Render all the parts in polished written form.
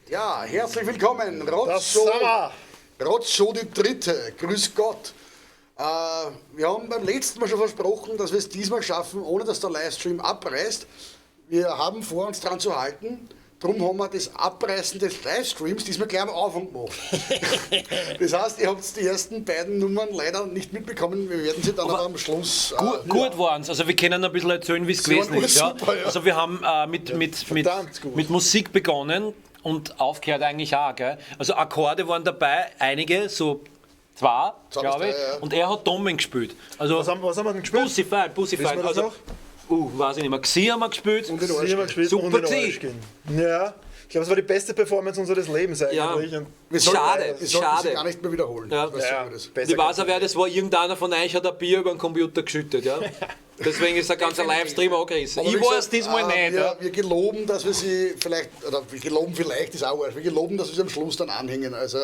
Ja, herzlich willkommen. Rotzshow die dritte. Grüß Gott. Wir haben beim letzten Mal schon versprochen, dass wir es diesmal schaffen, ohne dass der Livestream abreißt. Wir haben vor, uns dran zu halten. Darum haben wir das Abreißen des Livestreams diesmal gleich am Anfang gemacht. Das heißt, ihr habt die ersten beiden Nummern leider nicht mitbekommen. Wir werden sie dann aber am Schluss. Gut waren es. Also wir können ein bisschen erzählen, wie es gewesen ist. Ja? Super, ja. Also wir haben mit Musik begonnen und aufgehört eigentlich auch. Gell? Also Akkorde waren dabei, einige, so zwei, glaube ich. Ja. Und er hat Dommen gespielt. Also, was haben wir denn gespielt? Pussy Fight. Also, weiß ich nicht mehr. Xi haben wir gespielt. Und den Arsch gespielt. Super Xi. Ja, ich glaube, es war die beste Performance unseres Lebens eigentlich. Ja. Wir sollten, schade, wir sollten sie gar nicht mehr wiederholen. Ja. Ja, ich weiß auch, wer das war. Irgendeiner von euch hat ein Bier über den Computer geschüttet. Ja? Deswegen ist der ganze Livestream angerissen. Ich war es diesmal nicht. Wir geloben, dass wir sie vielleicht, oder wir geloben vielleicht, ist auch arsch, wir geloben, dass wir sie am Schluss dann anhängen. Also,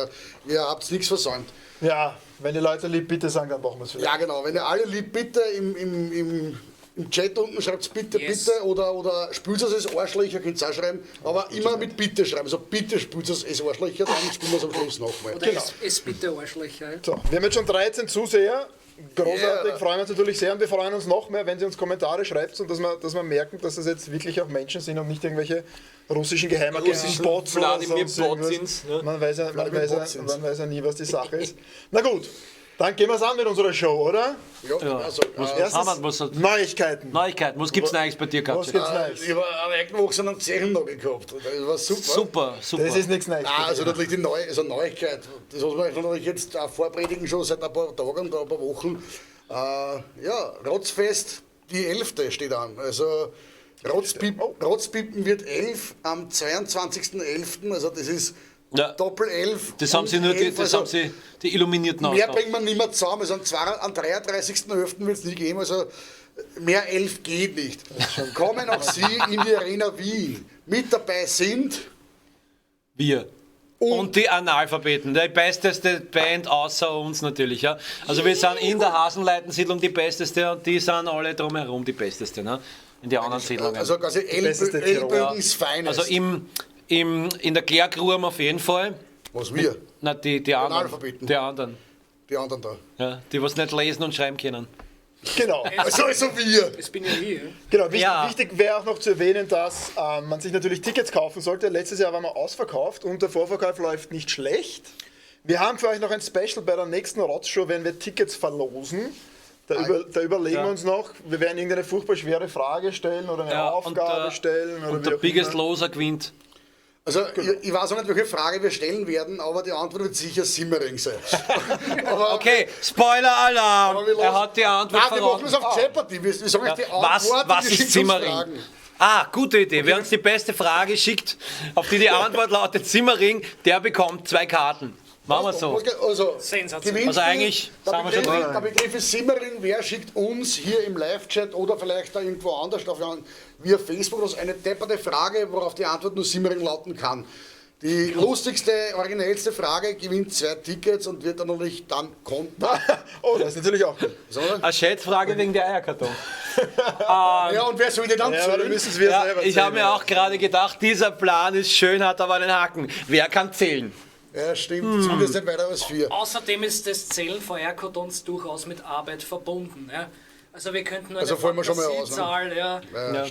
ihr habt nichts versäumt. Ja, wenn die Leute lieb bitte sagen, dann brauchen wir es vielleicht. Ja, genau. Wenn ihr alle lieb bitte im Chat unten schreibt bitte, yes. Bitte oder spült es als Arschlöcher, könnt ihr auch schreiben, aber immer mit bitte schreiben. Also bitte spült es als Arschlöcher, dann spielen wir es am Schluss nochmal. Oder genau. Es bitte Arschlöcher. So, wir haben jetzt schon 13 Zuseher. Großartig, yeah. Freuen wir uns natürlich sehr und wir freuen uns noch mehr, wenn Sie uns Kommentare schreibt und dass wir merken, dass das jetzt wirklich auch Menschen sind und nicht irgendwelche russischen Geheimagenten, Bots oder sonst irgendwas. Ja. Man weiß ja nie, was die Sache ist. Na gut. Dann gehen wir es an mit unserer Show, oder? Ja, ja. Also, was Neuigkeiten. Neuigkeiten. Was gibt's Neues bei dir, Katja? Was gibt's Neues? Ich habe einen eingewachsenen Zehennagel gehabt. Das war super. Super, super. Das ist nichts Neues. Nein, also natürlich die Neuigkeit. Das, was wir natürlich jetzt auch vorpredigen schon seit ein paar Tagen und ein paar Wochen. Ja, Rotzfest, die 11. steht an. Also Rotzpippen wird 11 am 22.11. Also das ist Ja. Doppel 11. Das haben und sie nur die, 11, das also haben sie die Illuminierten Mehr ausgedacht. bringt man nicht mehr zusammen. Also am 33.11. wird es nie geben. Also mehr 11 geht nicht. Kommen auch Sie in die Arena Wien. Mit dabei sind Wir. Und die Analphabeten, die besteste Band außer uns natürlich. Ja. Also wir sind in der Hasenleitensiedlung die besteste und die sind alle drumherum die besteste, ne? In die anderen Siedlungen. also quasi Beste Tiroler. Ellbögens Finest. Also in der Klärgruben auf jeden Fall. Was wir, Na, die anderen. Analphabeten. Die anderen. die anderen da. Ja, die was nicht lesen und schreiben können. Genau. Also wir. Das bin ja ich. Ja. Genau, wichtig, Ja. wichtig wäre auch noch zu erwähnen, dass man sich natürlich Tickets kaufen sollte. Letztes Jahr waren wir ausverkauft und der Vorverkauf läuft nicht schlecht. Wir haben für euch noch ein Special bei der nächsten Rotzshow, wenn wir Tickets verlosen. Da, da überlegen wir uns noch, wir werden irgendeine furchtbar schwere Frage stellen oder eine Ja, und Aufgabe der- stellen. Oder Und wie der auch Biggest immer. Loser gewinnt. Also ich weiß auch nicht, welche Frage wir stellen werden, aber die Antwort wird sicher Simmering sein. Aber, Okay, Spoiler-Alarm! aber wir Er hat die Antwort Nein, wir machen verraten. es auf Jeopardy. Wir sagen euch die Antwort. Was, und was ihr ist schickt uns Simmering? Fragen. Ah, gute Idee. Wer uns die beste Frage schickt, auf die die Antwort lautet Simmering, der bekommt 2 Karten. Machen wir so. Also, Sensation. Gewinnspiel, Also eigentlich der sind wir schon Begriff, drin. der Begriff ist Simmering. Wer schickt uns hier im Live-Chat oder vielleicht da irgendwo anders auf, via Facebook uns eine depperte Frage, worauf die Antwort nur Simmering lauten kann. Die lustigste, originellste Frage gewinnt 2 Tickets und wird dann natürlich dann kontaktiert. Oh, das ist natürlich auch gut. So, oder? Eine Schätzfrage wegen der Eierkarton. Ja, und wer soll die dann Ja, aber dann zählen? müssen es wir Ja, selber ich habe zählen, mir auch gerade gedacht, dieser Plan ist schön, hat aber einen Haken. Wer kann zählen? Ja, stimmt. Zumindest nicht weiter als 4. Außerdem ist das Zählen von Eierkartons durchaus mit Arbeit verbunden. Ja. Also wir könnten nur Also eine fallen wir schon mal aus, ne? Fantasiezahl, ja.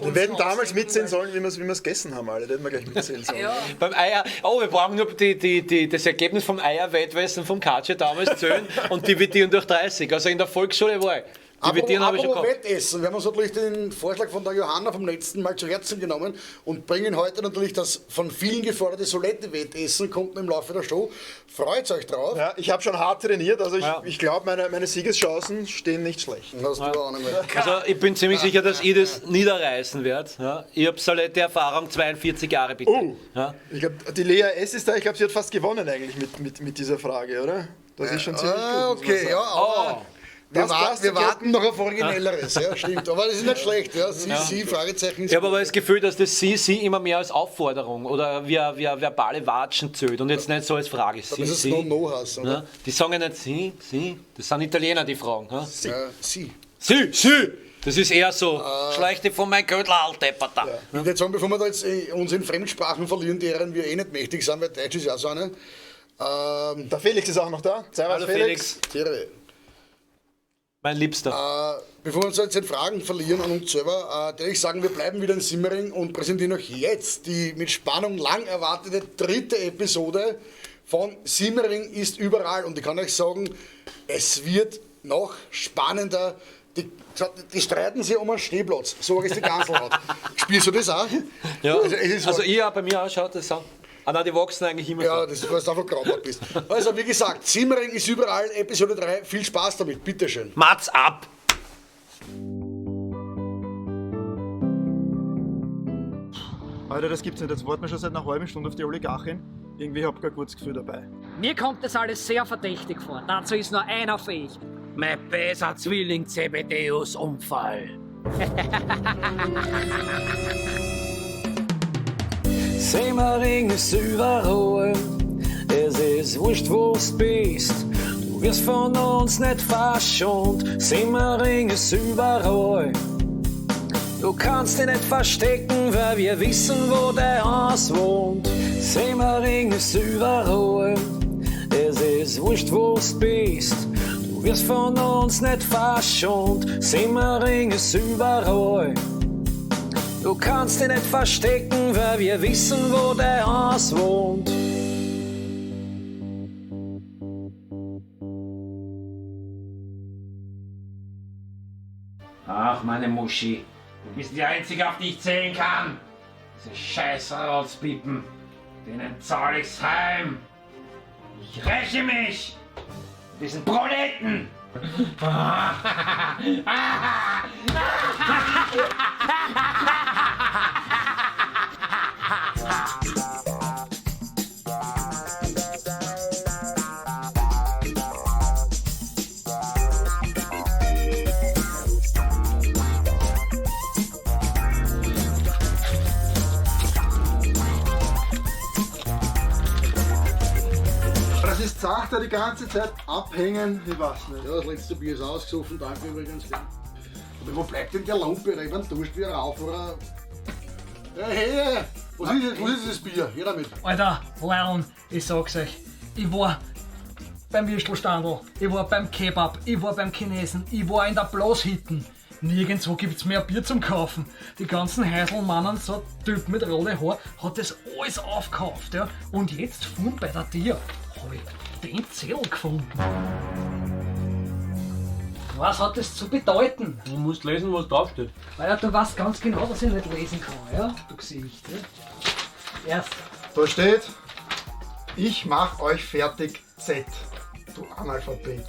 Wir werden damals mitzählen sollen, wie wir es gegessen haben, alle. Da hätten wir gleich mitzählen sollen. Ja. Beim Eier, oh, wir brauchen nur das Ergebnis vom Eierwettwessen vom Katsche damals zählen und dividieren durch 30. Also in der Volksschule war ich. Dividieren habe ich schon Apropos gehabt. Wettessen, wir haben uns natürlich den Vorschlag von der Johanna vom letzten Mal zu Herzen genommen und bringen heute natürlich das von vielen geforderte Solette-Wettessen, kommt im Laufe der Show. Freut euch drauf. Ja, ich habe schon hart trainiert, also ich, Ja. ich glaube, meine Siegeschancen stehen nicht schlecht. Hast du auch nicht mehr. Also ich bin ziemlich sicher, dass ich das niederreißen werde. Ja, ich habe Solette-Erfahrung, 42 Jahre bitte. Oh. Ja. Ich glaube, die Lea S. ist da, ich glaube, sie hat fast gewonnen eigentlich mit dieser Frage, oder? Das ist schon ziemlich Ah, gut. muss man okay, sagen. ja, aber wir, Das passt, wir okay. warten noch auf Originelleres, ja, stimmt. Aber das ist nicht schlecht, ja. Sie, Fragezeichen ist Ich habe aber das Gefühl, dass das Sie immer mehr als Aufforderung oder wie eine verbale Watschen zählt und jetzt nicht so als Frage. Sie, Das ist Sie. No-No hast, oder? Ja, die sagen ja nicht Sie, Sie. Das sind Italiener, die fragen. Ja? Ja, Sie. Sie, Sie. Das ist eher so, schleich dich von meinem Ködler, Alter. Ich würde jetzt sagen, bevor wir da jetzt uns in Fremdsprachen verlieren, deren wir eh nicht mächtig sind, weil Deutsch ist ja auch so eine. Der Felix ist auch noch da. Servus, Hallo Felix, Tiere. mein Liebster. Bevor wir uns jetzt in Fragen verlieren an uns selber, würde ich sagen, wir bleiben wieder in Simmering und präsentieren euch jetzt die mit Spannung lang erwartete dritte Episode von Simmering ist überall. Und ich kann euch sagen, es wird noch spannender. Die streiten sich um einen Stehplatz. So ist die Ganselhaut. Spielst du das auch? Ja. Also, es ist Also ich ja, bei mir auch, schaut das an. Ah nein, die wachsen eigentlich immer ja, so. das, weil du einfach graubart bist. Also, wie gesagt, Simmering ist überall, Episode 3. Viel Spaß damit, bitteschön. Mats ab! Alter, das gibt's nicht. Jetzt warten wir schon seit einer halben Stunde auf die Oligarchin. Irgendwie hab ich kein gutes Gefühl dabei. Mir kommt das alles sehr verdächtig vor. Dazu ist nur einer fähig. Mein besser Zwilling Zebedeus Unfall. Simmering ist überall, es ist wurscht, wo du bist. Du wirst von uns nicht verschont. Simmering ist überall. Du kannst dich nicht verstecken, weil wir wissen, wo dein Haus wohnt. Simmering ist überall, es ist wurscht, wo du bist. Du wirst von uns nicht verschont. Simmering ist überall. Du kannst dich nicht verstecken, weil wir wissen, wo dein Haus wohnt. Ach, meine Muschi, du bist die Einzige, auf die ich zählen kann. Diese scheiß Rotzpipen, denen zahl ich's heim. Ich räche mich! Diesen Proleten! Macht er die ganze Zeit abhängen, ich weiß nicht. Ja, das letzte Bier ist ausgesoffen, danke übrigens. Gell. Aber wo bleibt denn der Lumpe? Ich bin Durst wieder rauf, oder? Hey, hey, was ist, jetzt, was ist das Bier? Her damit. Alter, Leon, ich sag's euch, ich war beim Würstelstandl, ich war beim Kebab, ich war beim Chinesen, ich war in der Bloßhitten. Nirgendwo gibt's mehr Bier zum Kaufen. Die ganzen Heiselmannen, so ein Typ mit roten Haar, hat das alles aufgekauft. Ja? Und jetzt vorn bei der Tür hab ich den Zettel gefunden. Was hat das zu bedeuten? Du musst lesen, was draufsteht. Weil du weißt ganz genau, dass ich nicht lesen kann, ja? Du Gesicht. Ja? Erst. Da steht, ich mach euch fertig Z, du Analphabet.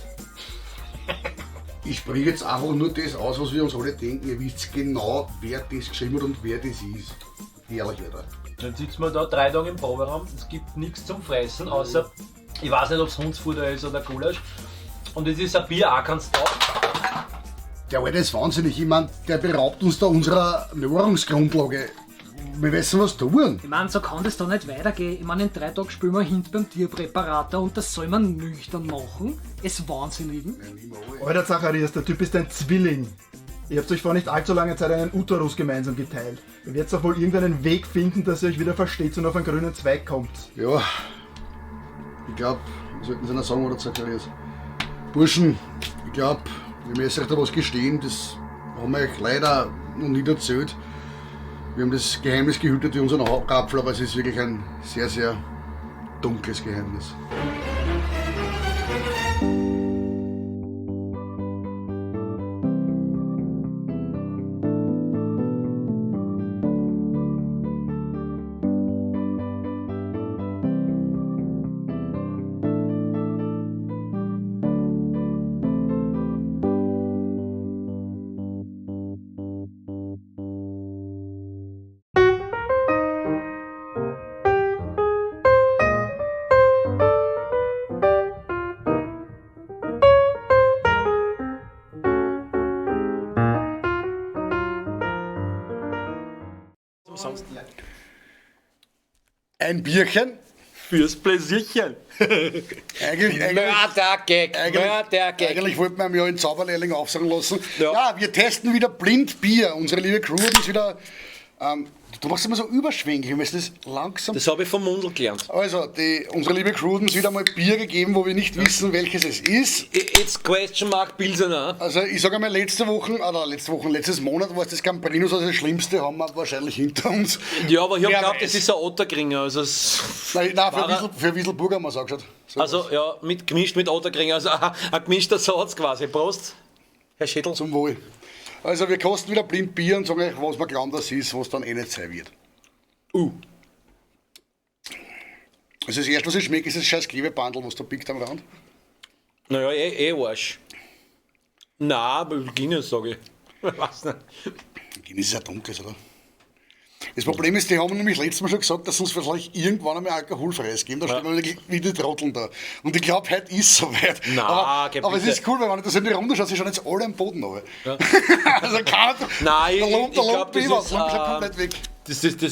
Ich spreche jetzt einfach nur das aus, was wir uns alle denken. Ihr wisst genau, wer das geschrieben hat und wer das ist. Herrlich, Alter. Dann sitzen wir da 3 Tage im Proberaum, es gibt nichts zum Fressen, außer, ich weiß nicht, ob es Hundsfutter ist oder Gulasch. Und es ist ein Bier auch keins da. Der Alte ist wahnsinnig. Ich mein, der beraubt uns da unserer Nahrungsgrundlage. Wir wissen, was tun. Ich mein, so kann das doch nicht weitergehen. Ich mein, in 3 Tagen spielen wir hinten beim Tierpräparator und das soll man nüchtern machen. Es Wahnsinnigen. Alter Zacharias, der Typ ist ein Zwilling. Ihr habt euch vor nicht allzu langer Zeit einen Uterus gemeinsam geteilt. Ihr werdet doch wohl irgendeinen Weg finden, dass ihr euch wieder versteht und auf einen grünen Zweig kommt. Ja, ich glaub, wir sollten es einer sagen, oder Zacharias. Burschen, ich glaub, wir müssen euch da was gestehen, das haben wir euch leider noch nie erzählt. Wir haben das Geheimnis gehütet wie unseren Augapfel, aber es ist wirklich ein sehr, sehr dunkles Geheimnis. Ein Bierchen. Fürs Pläsierchen. Mördergag, Mördergag. Eigentlich wollten wir ihm ja einen Zauberlehrling aufsagen lassen. Ja. Ja, wir testen wieder blind Bier. Unsere liebe Crew hat uns wieder... du machst immer so überschwänglich, wir müssen das langsam... Das habe ich vom Mundl gelernt. Also, unsere liebe Crew hat uns wieder mal Bier gegeben, wo wir nicht wissen, welches es ist. It's question mark Pilsener. Also, ich sage einmal, letzte Woche, oder letzte Woche, letztes Monat war es das Gambrinus, also das Schlimmste haben wir wahrscheinlich hinter uns. Ja, aber ich hab Wer geglaubt, weiß. das ist ein Otterkringer. Also es Nein, nein, War er- für Wieselburger haben wir es auch geschaut. So Also, ja, gemischt mit Otterkringer, also ein gemischter Satz quasi. Prost, Herr Schädel. Zum Wohl. Also wir kosten wieder blind Bier und sagen euch, was wir glauben, das ist, was dann eh nicht sein wird. Also das erste, was ich schmecke, ist das scheiß Klebebandel, was da pickt am Rand. Naja, eh Arsch. Nein, aber Guinness, sag ich. Ich weiß nicht. Guinness ist ja dunkles, oder? Das Problem ist, die haben nämlich letztes Mal schon gesagt, dass uns vielleicht irgendwann einmal alkoholfreies geben. Da stehen wir wirklich wie die Trotteln da. Und ich glaub, heute ist es soweit. Na, geh aber es bitte. ist cool, weil wenn ich das in die Runde schaue, sie schauen jetzt alle am Boden runter. Ja. Also keiner, Nein, der Lump, der ich glaub, Lump, das das ist, Lump ist komplett weg. Das ist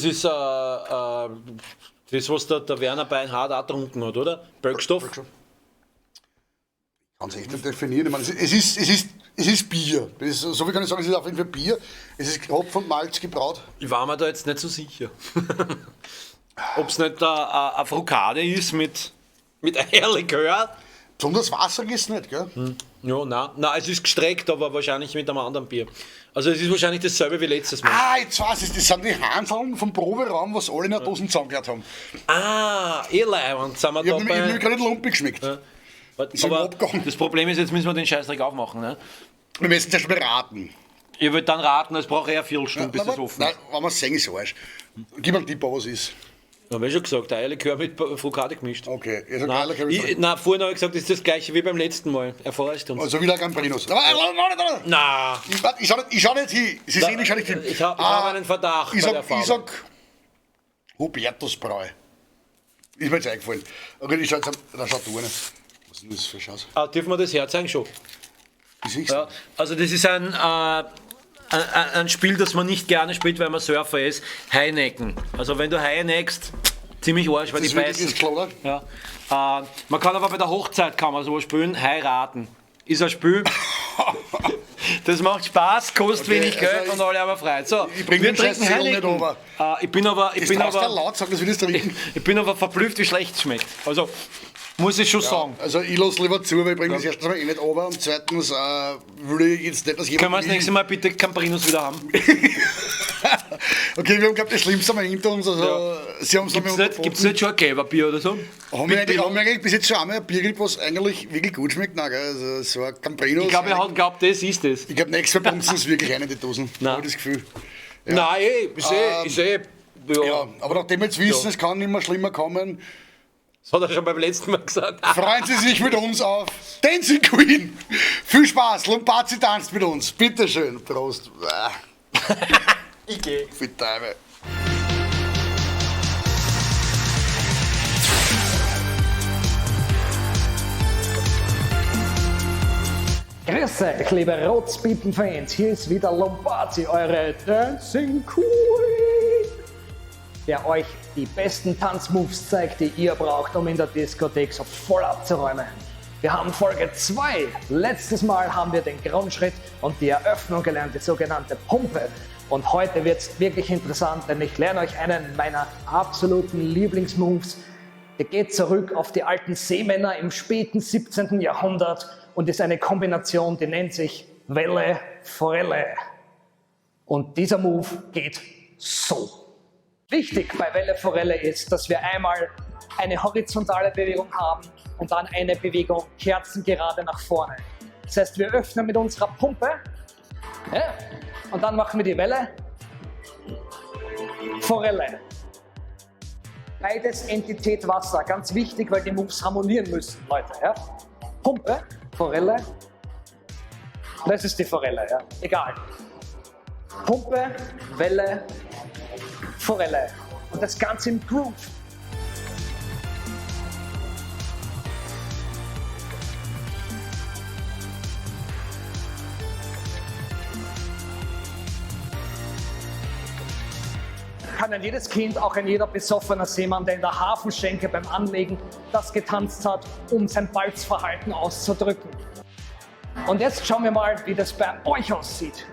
das, was der Werner Beinhardt auch getrunken hat, oder? Bölkstoff. Bölkstoff. Kannst echt nicht definieren. Ich meine, es ist Bier. Das ist, so viel kann ich sagen, es ist auf jeden Fall Bier. Es ist Hopfen und Malz gebraut. Ich war mir da jetzt nicht so sicher. Ob's nicht eine Frukade ist mit Eierlikör. Besonders wasserig ist es nicht, gell? Ja, nein. Nein, es ist gestreckt, aber wahrscheinlich mit einem anderen Bier. Also es ist wahrscheinlich dasselbe wie letztes Mal. Ah, jetzt weiß ich, das sind die Hanseln vom Proberaum, was alle in der Dosen zusammengehört haben. Ah, eh leibend sind wir Ich da hab nämlich, ich hab bei nämlich gerade lumpig geschmeckt. Ja. Warte, Ist aber abgegangen. das Problem ist, jetzt müssen wir den Scheißdreck aufmachen. Ne? Wir müssen zuerst beraten. Ich würde dann raten, es braucht eher eine Viertelstunde, bis Nein, das offen nein, ist. wenn wir es sehen, ist es Arsch. Gib mir einen Tipp, was ist. Hab ich schon gesagt, Eierlikör mit Frukade gemischt. Okay, ich sag Nein, Eierlikör mit ich, nein, vorhin habe ich gesagt, das ist das gleiche wie beim letzten Mal. Er verarscht uns. Also wieder Gambrinus. Nein, nein, nein, nein, nein. Na. Ich, warte, ich schau nicht, ich schau nicht hin. Sie sehen, ich schau nicht hin. Ich hab einen Verdacht Ich bei sag, der Farbe. ich sag Hubertusbräu. Ist mir jetzt eingefallen. Okay, ich schau jetzt, da schaut du eine. Was ist denn das für ein Scheiß? Ah, dürfen wir das herzeigen schon? Wie siehst du? Ja, also das ist ein Spiel, das man nicht gerne spielt, weil man Surfer ist. Heineken. Also wenn du Heinekst, Ziemlich arsch, weil Das die beißen. ist klar, oder? Ja. Man kann aber bei der Hochzeit kann man sowas spielen, heiraten. Ist ein Spiel. Das macht Spaß, kostet Okay, wenig Geld also und alle haben frei. So, ich bring wir trinken nicht runter. Ich bin aber, ich bin aber, laut sagen, dass wir das trinken. ich bin aber verblüfft, wie schlecht es schmeckt. Also muss ich schon sagen. Also ich lasse lieber zu, weil ich bringe das erstens mal eh nicht runter und zweitens will ich jetzt nicht, dass jemand... Können wir das nächste Mal bitte Cambrinus wieder haben? Okay, wir haben glaube das Schlimmste mal hinter uns. Also Ja. Sie haben es Gibt's nicht, gibt's nicht schon ein Gelber-Bier oder so? Haben wir, eigentlich, haben wir eigentlich bis jetzt schon einmal ein Bier gekriegt, was eigentlich wirklich gut schmeckt? Nein, gell? Also es war Cambrinus. Ich glaube, er hat geglaubt, das ist es. Ich glaube, nächstes Mal bumsen es wirklich rein in die Dosen. Nein. Habe ich das Gefühl. Ja. Nein, eh, ich sehe, ich sehe. Ja. Ja, aber nachdem wir jetzt wissen, es kann nicht mehr schlimmer kommen, Das hat er schon beim letzten Mal gesagt. freuen Sie sich mit uns auf Dancing Queen. Viel Spaß, Lombarzi tanzt mit uns. Bitteschön, Prost. Ich geh. Bitte. Grüß euch, liebe Rotzpipen-Fans. Hier ist wieder Lombardi, eure Dancing Queen, der euch die besten Tanzmoves zeigt, die ihr braucht, um in der Diskothek so voll abzuräumen. Wir haben Folge 2. Letztes Mal haben wir den Grundschritt und die Eröffnung gelernt, die sogenannte Pumpe. Und heute wird es wirklich interessant, denn ich lerne euch einen meiner absoluten Lieblingsmoves. Der geht zurück auf die alten Seemänner im späten 17. Jahrhundert und ist eine Kombination, die nennt sich Welle Forelle. Und dieser Move geht so. Wichtig bei Welle Forelle ist, dass wir einmal eine horizontale Bewegung haben und dann eine Bewegung kerzengerade nach vorne. Das heißt, wir öffnen mit unserer Pumpe, ja, und dann machen wir die Welle Forelle. Beides Entität Wasser, ganz wichtig, weil die Moves harmonieren müssen, Leute. Ja? Pumpe, Forelle, das ist die Forelle, ja? Egal. Pumpe, Welle, Forelle. Und das Ganze im Groove. Kann ein jedes Kind, auch ein jeder besoffener Seemann, der in der Hafenschenke beim Anlegen das getanzt hat, um sein Balzverhalten auszudrücken. Und jetzt schauen wir mal, wie das bei euch aussieht.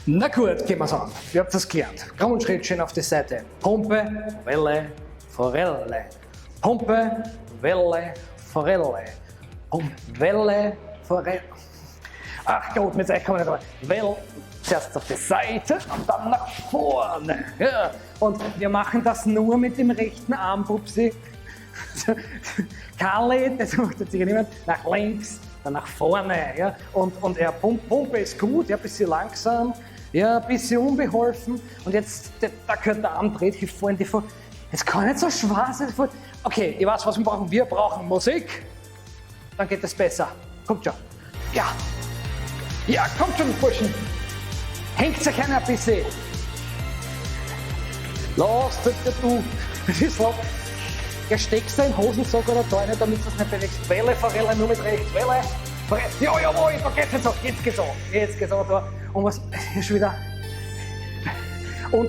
Na gut, gehen wir's an. Ihr habt das gelernt. Grundschritt schön auf die Seite. Pumpe, Welle, Forelle. Pumpe, Welle, Forelle. Pumpe, Welle, Forelle. Ach Gott, mit euch kann man nicht rein. Welle, zuerst auf die Seite und dann nach vorne. Ja. Und wir machen das nur mit dem rechten Arm, Pupsi. Karli, das macht jetzt sicher niemand, nach links, dann nach vorne. Ja. Und er Pumpe ist gut, ja, ein bisschen langsam, ja, ein bisschen unbeholfen. Und jetzt, da gehört der Arm dreht hier vorne, die vor. Es kann nicht so schwer sein. Okay, ich weiß, was wir brauchen. Wir brauchen Musik. Dann geht es besser. Kommt schon. Ja. Ja, kommt schon, Burschen. Hängt sich einer ein bisschen. Los, du. Das ist los. Ja, steckst du in Hosensack oder da rein, damit du es nicht bewegst. Welle, Forelle, nur mit rechts. Welle, Forelle. Ja, jawohl, da geht's jetzt auch. Jetzt geht's auch. Jetzt geht's auch da. Und was, schon wieder. Und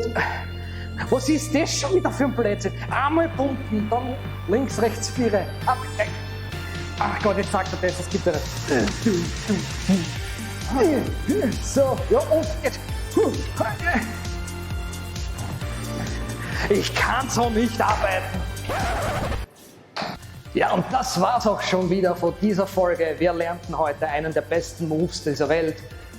was ist das schon wieder für ein Blödsinn? Einmal pumpen, dann links, rechts, viere. Ach Gott, jetzt sagt er das, das gibt er nicht. So, ja, und jetzt. Ich kann so nicht arbeiten. Ja, und das war's auch schon wieder von dieser Folge. Wir lernten heute einen der besten Moves dieser Welt.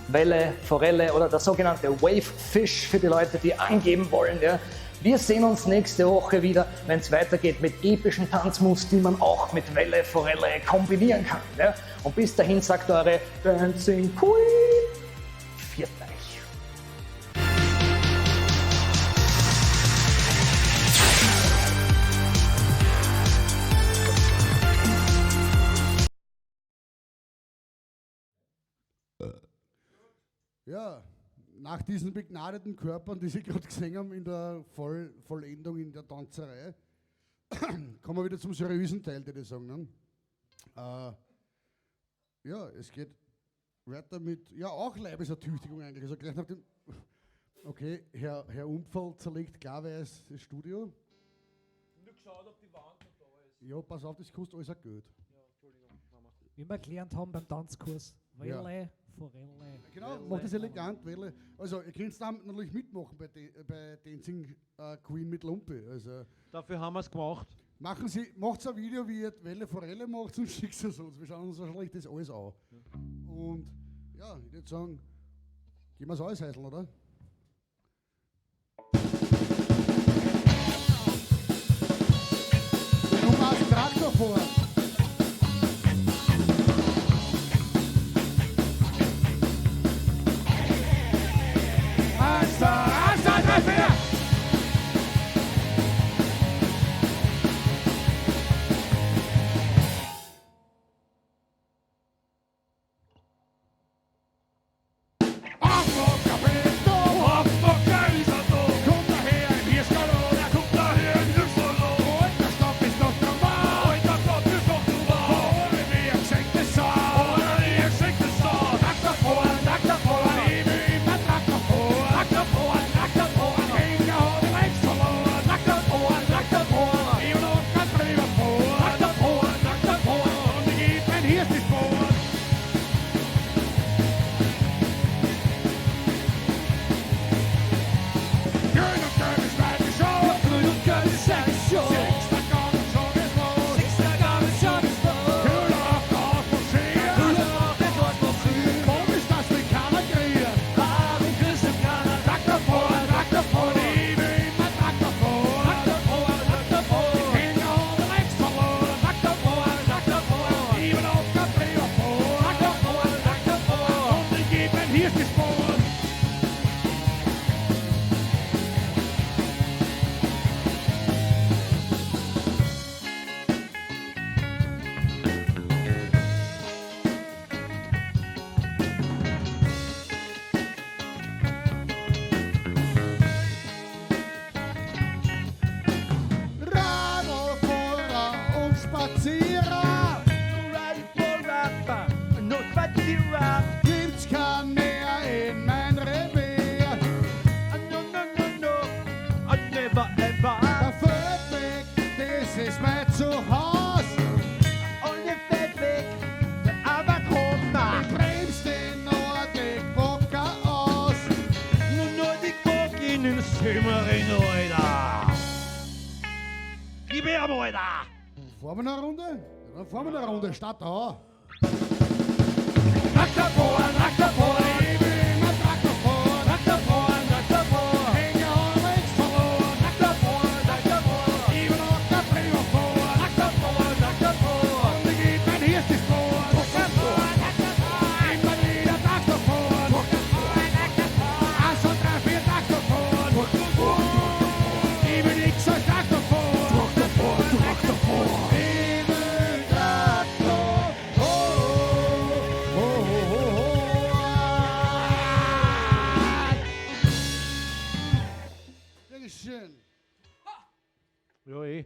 Welle, Forelle oder der sogenannte Wave Fish für die Leute, die angeben wollen. Ja. Wir sehen uns nächste Woche wieder, wenn es weitergeht mit epischen Tanzmoves, die man auch mit Welle, Forelle kombinieren kann. Ja. Und bis dahin sagt eure Dancing Queen, viert euch. Ja, nach diesen begnadeten Körpern, die Sie gerade gesehen haben in der Vollendung in der Tanzerei, kommen wir wieder zum seriösen Teil, würde ich sagen. Ne? Ja, es geht weiter mit, ja, auch Leibesertüchtigung eigentlich. Also gleich nach dem, Okay, Herr Unfall zerlegt klarweise das Studio. Nur geschaut, ob die Wand noch da ist. Ja, pass auf, das kostet alles ein Geld. Ja, Entschuldigung, Mama. Wie wir gelernt haben beim Tanzkurs. Ja. Welle, Forelle. Genau, macht das elegant, Welle. Also, ihr könnt da natürlich mitmachen bei Dancing Queen mit Lumpi. Also, dafür haben wir's gemacht. Macht's ein Video, wie ihr Welle Forelle macht und schickt es uns. Wir schauen uns wahrscheinlich das alles an. Ja. Und ja, ich würde sagen, gehen wir's alles heißeln, oder? Die Nummer ist Traktor vor. Eins, zwei, drei, vier! Fahren wir noch eine Runde? Dann fahren wir noch eine Runde. Start da. Traktor fahren, Traktor fahren, ich will immer Traktor fahren, Traktor fahren, Traktor fahren, Hänger haben wir nichts verloren, Traktor fahren, Traktor fahren, ich will noch kein Prima fahren, Traktor fahren, Traktor fahren, und ich geb mein erstes Spor, Traktor fahren, Traktor fahren, immer wieder Traktor fahren, Traktor fahren, Traktor fahren, 1, 2, 3, 4, Traktor fahren, Traktor fahren, ich will nix als Traktor fahren, Traktor fahren, Traktor fahren. Ja, eh.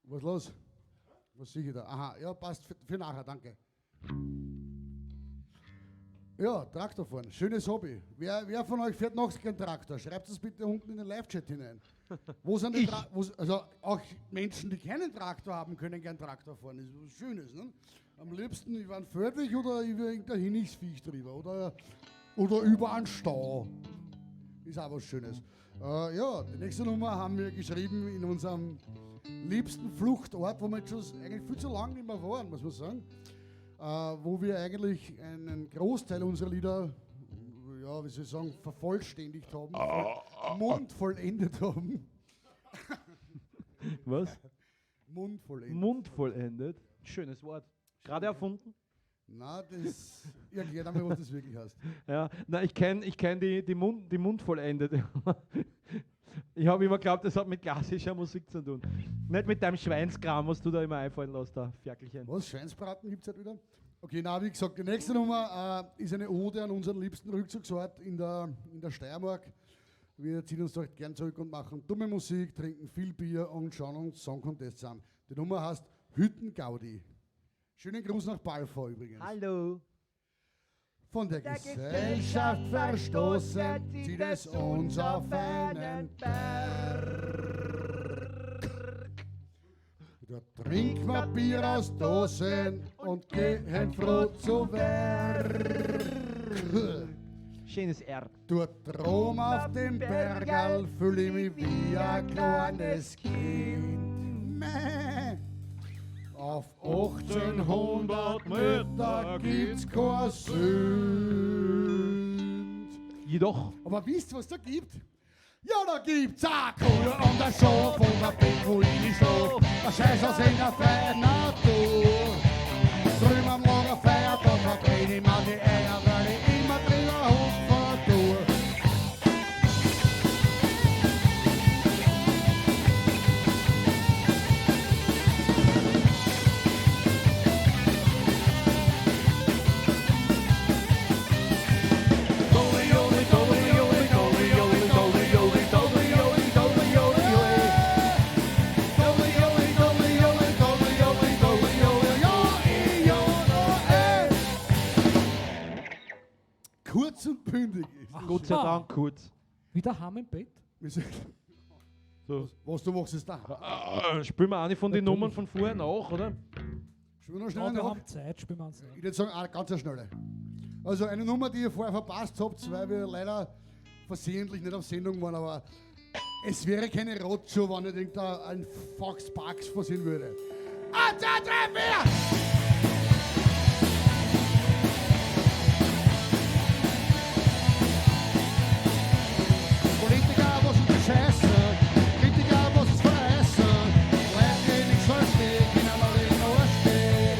Was ist los? Was sehe ich da? Aha, ja, passt für nachher, danke. Ja, Traktorfahren, schönes Hobby. Wer von euch fährt noch keinen Traktor? Schreibt es bitte unten in den Live-Chat hinein. Wo sind die also auch Menschen, die keinen Traktor haben, können gern Traktor fahren. Das ist was Schönes, ne? Am liebsten über einen Feldweg oder über irgendein Hinnigsviech drüber oder über einen Stau. Ist auch was Schönes. Ja, die nächste Nummer haben wir geschrieben in unserem liebsten Fluchtort, wo wir jetzt schon eigentlich viel zu lange nicht mehr waren, muss man sagen. Wo wir eigentlich einen Großteil unserer Lieder, ja, wie soll ich sagen, vervollständigt haben, mundvollendet haben. Was? Mundvollendet. Mundvollendet? Schönes Wort. Gerade erfunden? Na, das erklärt einmal, was das wirklich heißt. Ja, na, ich kenn die Mundvollendet. Ich habe immer geglaubt, das hat mit klassischer Musik zu tun. Nicht mit deinem Schweinskram, was du da immer einfallen lässt, da Ferkelchen. Was? Schweinsbraten gibt's halt wieder? Okay, na, wie gesagt, die nächste Nummer ist eine Ode an unseren liebsten Rückzugsort in der Steiermark. Wir ziehen uns dort gern zurück und machen dumme Musik, trinken viel Bier und schauen uns Song Contests an. Die Nummer heißt Hüttengaudi. Schönen Gruß nach Balfour übrigens. Hallo. Von der Gesellschaft verstoßen, zieht es uns auf einen Berg. Dort trinken wir Bier aus Dosen und gehen froh zu Werk. Schönes R. Dort drum auf dem Bergerl fühl ich mich wie ein kleines Kind. Mäh. Auf 1800 Meter gibt's kein Sünd. Jedoch. Aber wisst ihr, was da gibt? Ja, da gibt's a Kuh und ein Schaf und ein Bett, wo ich schlaf. Ein Scheiß aus in der freien Natur. Drüben am Lagerfeuer, da verbrenn ich mir die Eier, weil ich immer drüber hupfen tue. Kurz und bündig. Gott sei Dank kurz. Wieder daheim im Bett? So. Was du machst, ist da. Spielen wir eine von den Nummern von vorher nach, oder? Spielen wir noch schnell Ja, wir nach? haben Zeit, spielen wir uns nach. Ich würde sagen, eine ganz schnelle. Also eine Nummer, die ihr vorher verpasst habt, weil wir leider versehentlich nicht auf Sendung waren, aber es wäre keine Roadshow, wenn nicht irgendein Fox Parks versehen würde. 1, 2, 3, 4! Politiker, was ist die Scheiße? Kritiker, was ist verheißen? Leute, die nichts verstehen, können alle in den Arsch gehen.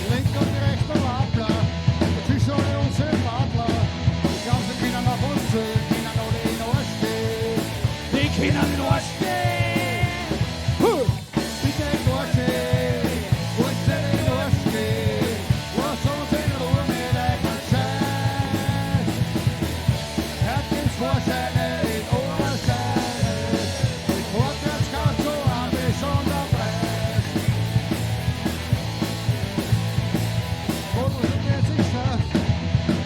Link und rechter Wappler, dazwischen alle unsere Wadler. Die ganzen Kinder auf uns zu, können alle in den Arsch gehen. Die Kinder in den Arsch gehen! Huh! Bitte in den Arsch gehen, wollt ihr in den Arsch gehen? Lasst uns in Ruhe mit eurem Scheiß. Hört ins Vorscheine, in Ohrscheine. Die Vorteilskarte so an wie Sonderpreis.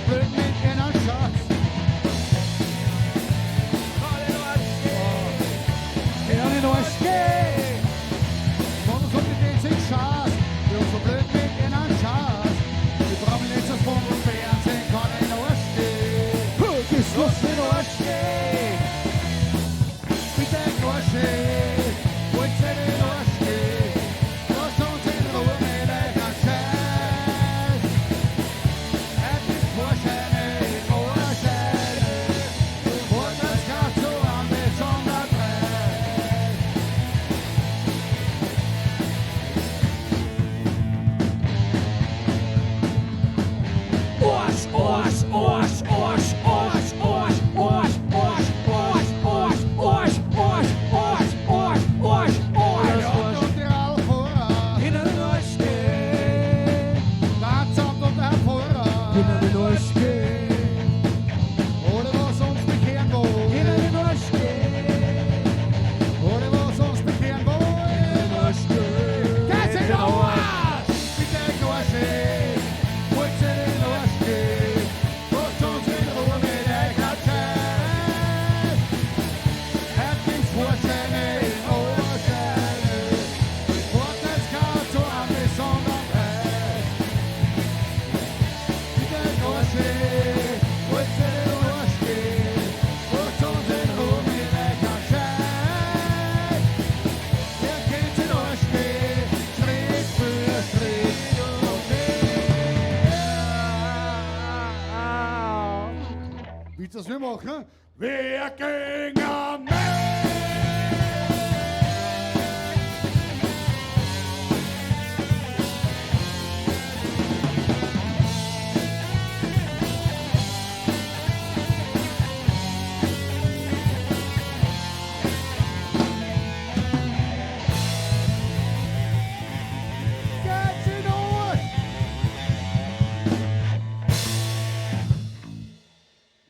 Blöd mit ihren Schatz. Kinder in den Arsch gehen. Von uns um die sich Schatz. Wir uns so blöd mit ihren Schatz. Wir brauchen letztes vom Fernsehen, kann in den Arsch gehen. Das los in den Arsch gehen. Bitte in den Arsch gehen. Wollt ihr in den Arsch gehen? Lasst uns in Ruhe mit eurem Scheiß. Heute ist Vorscheine in Ohrscheine. Du wolltest gar zu am Sonderpreis. Arsch, Arsch, Arsch, Arsch, Arsch, Arsch, Arsch, Arsch, Arsch, Arsch, Arsch, Arsch, Arsch, Arsch, Arsch, Arsch. Und die Alfora, Hinter den Arsch gehen, Landsamt und der Pfarrer. hinter den Arsch gehen, Alle, was uns bekehren wollen. hinter den Arsch gehen, Alle, was uns bekehren wollen. Arsch gehen. Geht's in den Arsch! Bitte in den Arsch gehen. Wollt ihr in den Arsch gehen? Lasst uns in Ruhe mit eurer Scheiß. Heute gibt's Vorscheine in Ohrscheine. Vorteilskarte zu einem besonderen Preis. Bitte in den Arsch gehen. Wollt ihr in den Arsch gehen? Lasst uns in Ruhe mit eurer Scheiß. Ihr kennt den Arsch gehen, Schritt für Schritt und Willst du das wir machen? Wir gingen mit! Geht's in den Arsch!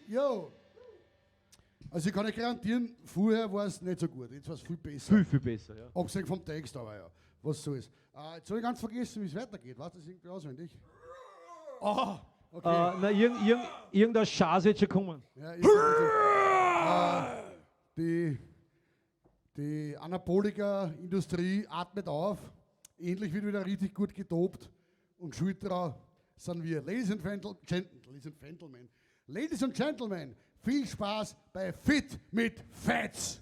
Jo. Also ich kann euch garantieren, vorher war es nicht so gut, jetzt war es viel besser. Viel, viel besser, ja. Abgesehen vom Text aber ja. Was soll's. Jetzt habe ich ganz vergessen, wie es weitergeht. Weißt du das irgendwie auswendig? Oh, okay. Na, irgendein Schatz wird schon kommen. Ja, die Anabolika-Industrie atmet auf. Endlich wird wieder richtig gut getobt. Und schuld daran sind wir. Ladies and Gentlemen, Ladies and Gentlemen, viel Spaß bei Fit mit Fetz.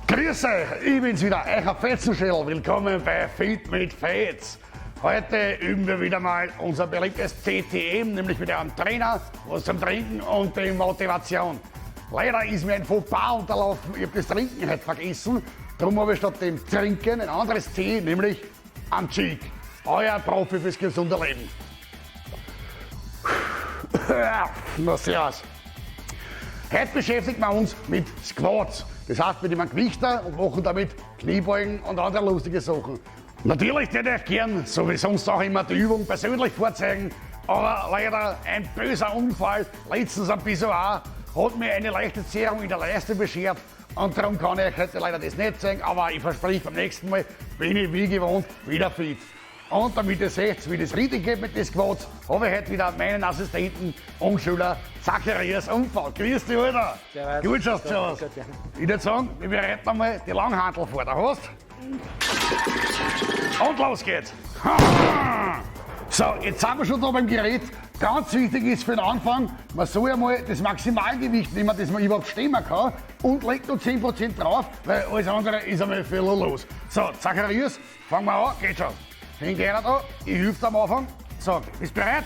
Grüß euch, ich bin's wieder, euer Fetzenschädel. Willkommen bei Fit mit Fetz. Heute üben wir wieder mal unser beliebtes TTM, nämlich mit einem Trainer, was zum Trinken und die Motivation. Leider ist mir ein Fauxpas unterlaufen, ich hab das Trinken heute vergessen. Darum habe ich statt dem Trinken ein anderes Tee, nämlich am Cheek. Euer Profi fürs gesunde Leben. Na, servus. Heute beschäftigen wir uns mit Squats. Das heißt, wir nehmen Gewichte und machen damit Kniebeugen und andere lustige Sachen. Natürlich hätte ich euch gern, so wie sonst auch immer, die Übung persönlich vorzeigen, aber leider ein böser Unfall, letztens am Pissoir, hat mir eine leichte Zehrung in der Leiste beschert und darum kann ich euch heute leider das nicht zeigen, aber ich verspreche, beim nächsten Mal bin ich wie gewohnt wieder fit. Und damit ihr seht, wie das richtig geht mit den Squats, habe ich heute wieder meinen Assistenten und Schüler Zacharias Unfall. Grüß dich, Alter. Servus. Gut schaust du aus. Gut, ja. Ich würde sagen, wir bereiten einmal die Langhantel vor. Da hast du. Und los geht's. So, jetzt sind wir schon da beim Gerät. Ganz wichtig ist für den Anfang, man soll ja mal das Maximalgewicht nehmen, das man überhaupt stemmen kann und legt noch 10% drauf, weil alles andere ist einmal viel los. So, Zacharias, fangen wir an, geht schon. Hängt einer da, ich helfe dir am Anfang. So, bist bereit?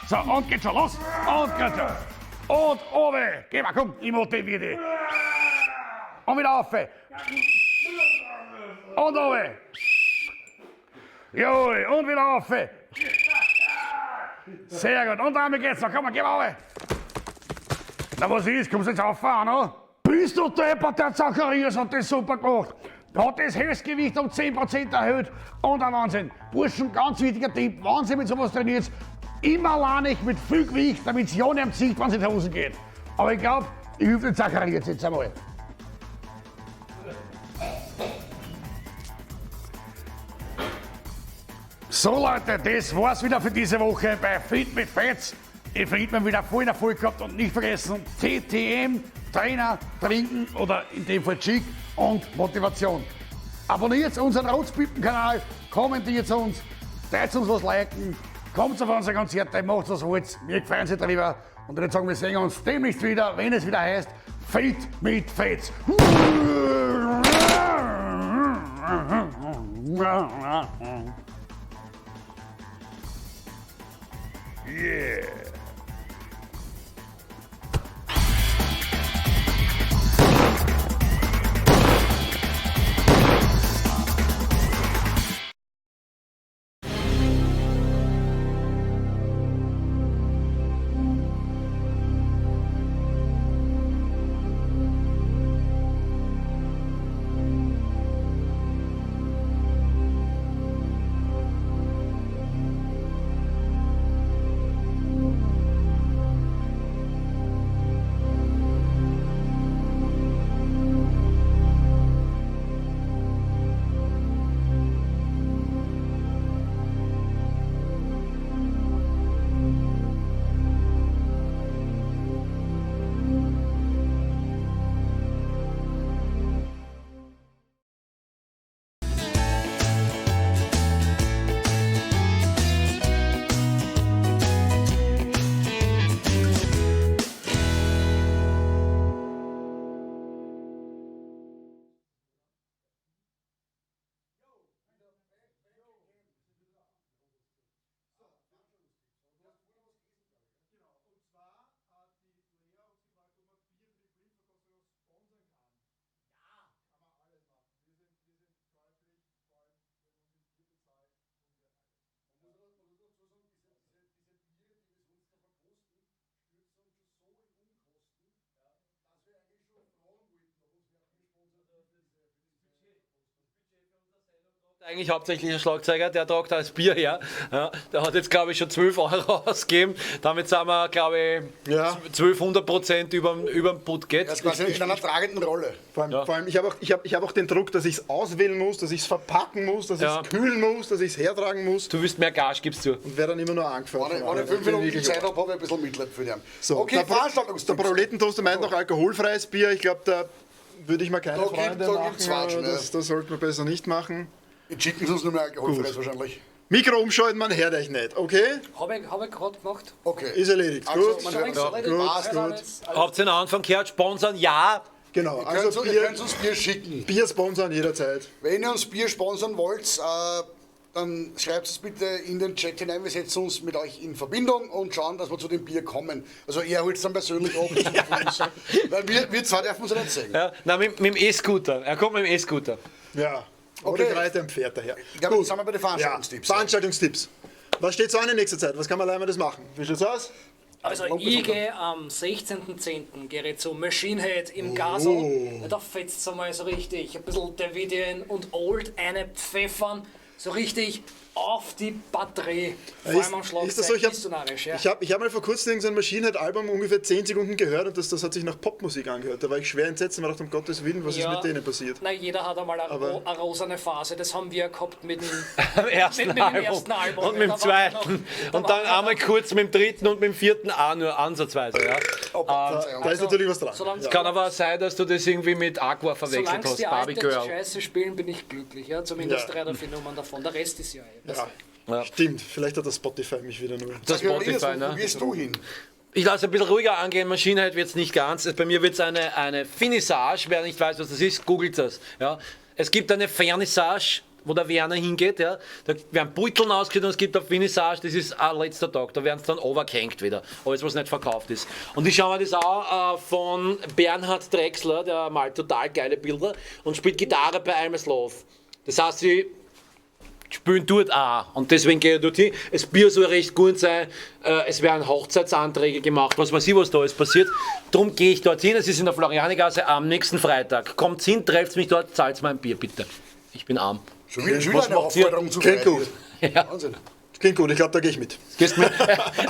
So, und geht schon los. Und geht schon. Und runter. Geh mal, komm, ich motiviere dich. Und wieder auf. Und runter. Jawohl, und wieder auf. Sehr gut. Und damit geht's noch. Komm, geh mal runter. Na, was ist? Kommst du jetzt auf auch noch? Bist du deppert, der Zacharias hat das super gemacht. Hat das Höchstgewicht um 10% erhöht. Und ein Wahnsinn. Burschen, ganz wichtiger Tipp, wenn Sie mit sowas trainiert, immer lahnig mit viel Gewicht, damit es ja nicht am Ziel, wenn es in die Hosen geht. Aber ich glaub, ich helfe den Zacharias jetzt einmal. So Leute, das war's wieder für diese Woche bei Fit mit Fetz. Ich finde mir wieder voll Erfolg gehabt und nicht vergessen, TTM, Trainer, Trinken oder in dem Fall Chic und Motivation. Abonniert unseren Rotzpippen-Kanal, kommentiert uns, teilt uns was liken, kommt auf unsere Konzerte, macht was wollt, wir freuen uns drüber. Und dann sagen wir, sehen uns demnächst wieder, wenn es wieder heißt, Fit mit Fetz. Yeah. Eigentlich hauptsächlich ein Schlagzeuger, der tragt das Bier her. Ja, der hat jetzt, glaube ich, schon 12 Euro ausgegeben. Damit sind wir, glaube ich, Ja. 1200% über dem Budget. Er ist quasi in einer tragenden Rolle. Vor allem, vor allem ich habe auch, ich hab auch den Druck, dass ich es auswählen muss, dass ich es verpacken muss, dass ich es kühlen muss, dass ich es hertragen muss. Du willst mehr Gage, gibst du. Und werde dann immer nur angefallen. Wenn ich 5 Minuten Zeit habe, habe ich ein bisschen Mitleid für den. So, okay, der, Veranstaltungstipps. Der Proletentoaster meint noch alkoholfreies Bier. Ich glaube, da würde ich mal keine Da Freunde da machen. Watschen, ja. Das sollte man besser nicht machen. Die Chicken sind nur mehr alkoholfreies wahrscheinlich. Mikro umschalten, man hört euch nicht, okay? Habe ich, hab ich gerade gemacht. Okay. Ist erledigt. Also, gut. man hört uns. Gut, Passt. gut. Alles, alles. Habt ihr den Anfang gehört? Sponsern? Ja. Genau, Ihr also könnt, ihr Bier, könnt uns Bier schicken. Bier sponsern jederzeit. Wenn ihr uns Bier sponsern wollt, dann schreibt es bitte in den Chat hinein. Wir setzen uns mit euch in Verbindung und schauen, dass wir zu dem Bier kommen. Also er holt es dann persönlich ab. Weil wir zwei dürfen uns ja nicht sehen. Ja, nein, mit dem E-Scooter. Er kommt mit dem E-Scooter. Ja. Oder Okay. ich reite am Pferd daher. Ich glaube, jetzt sind wir bei den Veranstaltungstipps. Ja, Veranstaltungstipps. Was steht so an in nächster Zeit? Was kann man alleine das machen? Wie schaut's aus? Also ich gehe am 16.10. gehe ich zu Machine Head im Gasel. Ja, da fetzt es einmal so richtig. Ein bisschen Davidian und Old eine pfeffern. So richtig auf die Batterie. Vor allem am Schlagzeug. Ist das so? Ich habe ja. ich hab, ich hab mal vor kurzem irgendein Machine Head Album ungefähr 10 Sekunden gehört und das hat sich nach Popmusik angehört. Da war ich schwer entsetzt und mir dachte, um Gottes Willen, was Ja. ist mit denen passiert? Na, jeder hat einmal eine, eine rosane Phase. Das haben wir gehabt mit dem, Am ersten mit dem Album. ersten Album. Und mit dem zweiten. noch- und dann einmal kurz mit dem dritten und mit dem vierten auch nur ansatzweise. Ja. Da ist natürlich was dran. Es kann aber auch sein, dass du das irgendwie mit Aqua verwechselt hast, die Barbie Girl. Scheiße spielen, bin ich glücklich. Ja? Zumindest drei oder vier Nummern davon. Der Rest ist ja eh. Ja. Ja. Stimmt, vielleicht hat das Spotify mich wieder nur. Das Spotify, ne? Wo gehst du hin? Ich lasse ein bisschen ruhiger angehen, Machine Head wird es nicht ganz. Bei mir wird es eine Finissage, wer nicht weiß, was das ist, googelt das. Ja. Es gibt eine Vernissage, wo der Werner hingeht. Ja. Da werden Beuteln ausgeschüttet und es gibt eine Finissage, das ist ein letzter Tag, da werden es dann overgehängt wieder, alles was nicht verkauft ist. Und ich schaue mir das an von Bernhard Drexler, der malt total geile Bilder und spielt Gitarre bei I'm Love. Das heißt, sie spielen dort auch. Und deswegen gehe ich dorthin. Das Bier soll recht gut sein. Es werden Hochzeitsanträge gemacht, was weiß ich, was da alles passiert. Darum gehe ich dorthin. Es ist in der Florianigasse am nächsten Freitag. Kommt hin, trefft mich dort, zahlt mein Bier bitte. Ich bin arm. Schon wieder, schon wieder eine? Aufforderung zu Klingt gut. Ja. Wahnsinn. Klingt gut, ich glaube, da gehe ich mit. Gehst mit?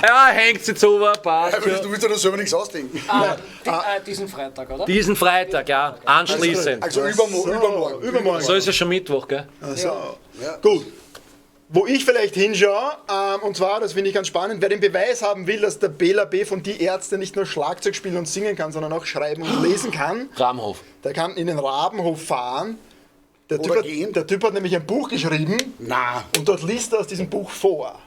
Ja, hängt jetzt over, passt Ja, du willst ja selber nichts ausdenken. Ah, diesen Freitag, oder? Diesen Freitag, ja, anschließend. Also übermorgen. Übermorgen. So ist es schon Mittwoch, gell? Also, Ja. Gut. Wo ich vielleicht hinschaue, und zwar, das finde ich ganz spannend, wer den Beweis haben will, dass der Bela B. von Die Ärzte nicht nur Schlagzeug spielen und singen kann, sondern auch schreiben und lesen kann, Rabenhof. der kann in den Rabenhof fahren. Der typ, hat, der Typ hat nämlich ein Buch geschrieben Na. und dort liest er aus diesem Buch vor.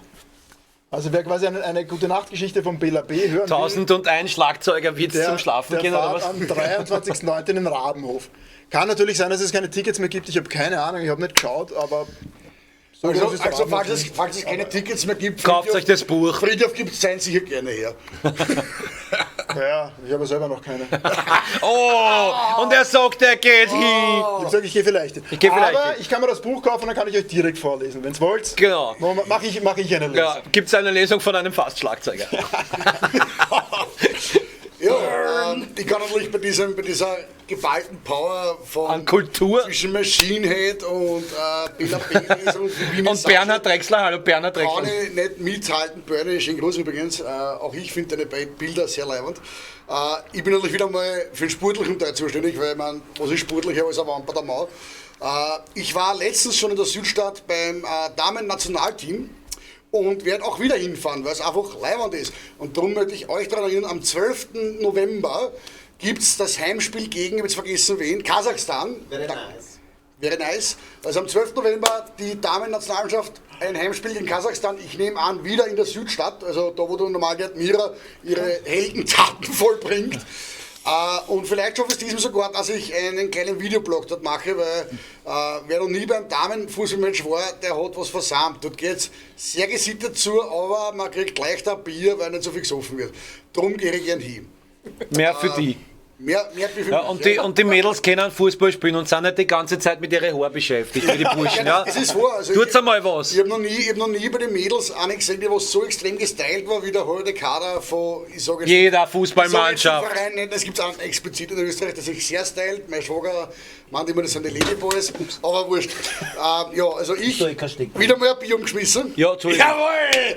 Also wer quasi eine gute Nachtgeschichte von Bela B. hören will, 1001 Schlagzeugerwitz zum Schlafen der gehen, oder was? am 23.09. in den Rabenhof. Kann natürlich sein, dass es keine Tickets mehr gibt. Ich habe keine Ahnung, ich habe nicht geschaut, aber so Also, falls es keine Tickets mehr gibt, Kauft euch das Buch. Friedhof gibt es sein sicher gerne her. Ja, ich habe selber noch keine. Oh, und er sagt, er geht hin. Ich habe gesagt, ich gehe vielleicht hin. Ich gehe vielleicht Aber hin. ich kann mir das Buch kaufen, dann kann ich euch direkt vorlesen. Wenn es wollt, Genau. mache ich eine Lesung. Ja, gibt es eine Lesung von einem Fastschlagzeuger. Ja, ich kann natürlich bei dieser geballten Power von An Kultur. zwischen Machine Head und Bela B. Und, Und Bernhard Drexler, hallo Bernhard Kann Drexler. ich nicht mithalten. Bernie, schönen Gruß übrigens. Auch ich finde deine Bilder sehr leibend. Ich bin natürlich wieder mal für den sportlichen Teil zuständig, weil man, was ist sportlicher als ein Wamper der Mau? Ich war letztens schon in der Südstadt beim Damen-Nationalteam und werde auch wieder hinfahren, weil es einfach leibend ist. Und darum möchte ich euch daran erinnern, am 12. November gibt es das Heimspiel gegen, ich habe jetzt vergessen wen, Kasachstan. Wäre nice. Wäre nice. Also am 12. November die Damen-Nationalmannschaft ein Heimspiel gegen Kasachstan. Ich nehme an, wieder in der Südstadt, also da, wo du normal die Admira ihre Heldentaten vollbringt. Und vielleicht schaffe ich es diesem sogar, dass ich einen kleinen Videoblog dort mache, weil wer noch nie beim Damenfußballmatch war, der hat was versammelt. Dort geht es sehr gesittet zu, aber man kriegt leichter Bier, weil nicht so viel gesoffen wird. Drum gehe ich gern hin. Mehr für die. Mehr, mehr für Ja, und, die, und die Mädels können Fußball spielen und sind nicht die ganze Zeit mit ihren Haaren beschäftigt, wie die Burschen. Ja. Das ist wahr. Also Tut's einmal was. Ich habe noch, nie- ich hab noch nie bei den Mädels eine gesehen, die was so extrem gestylt war, wie der heute Kader von, ich sage jetzt, Jeder Fußballmannschaft. Verein nicht, es gibt auch explizit in Österreich, der sich sehr stylt. Mein Schwager meint immer, das sind die Ladyboys, aber wurscht. Ja, also ich, wieder mal ein Bier umgeschmissen. Ja, Entschuldigung. Jawohl!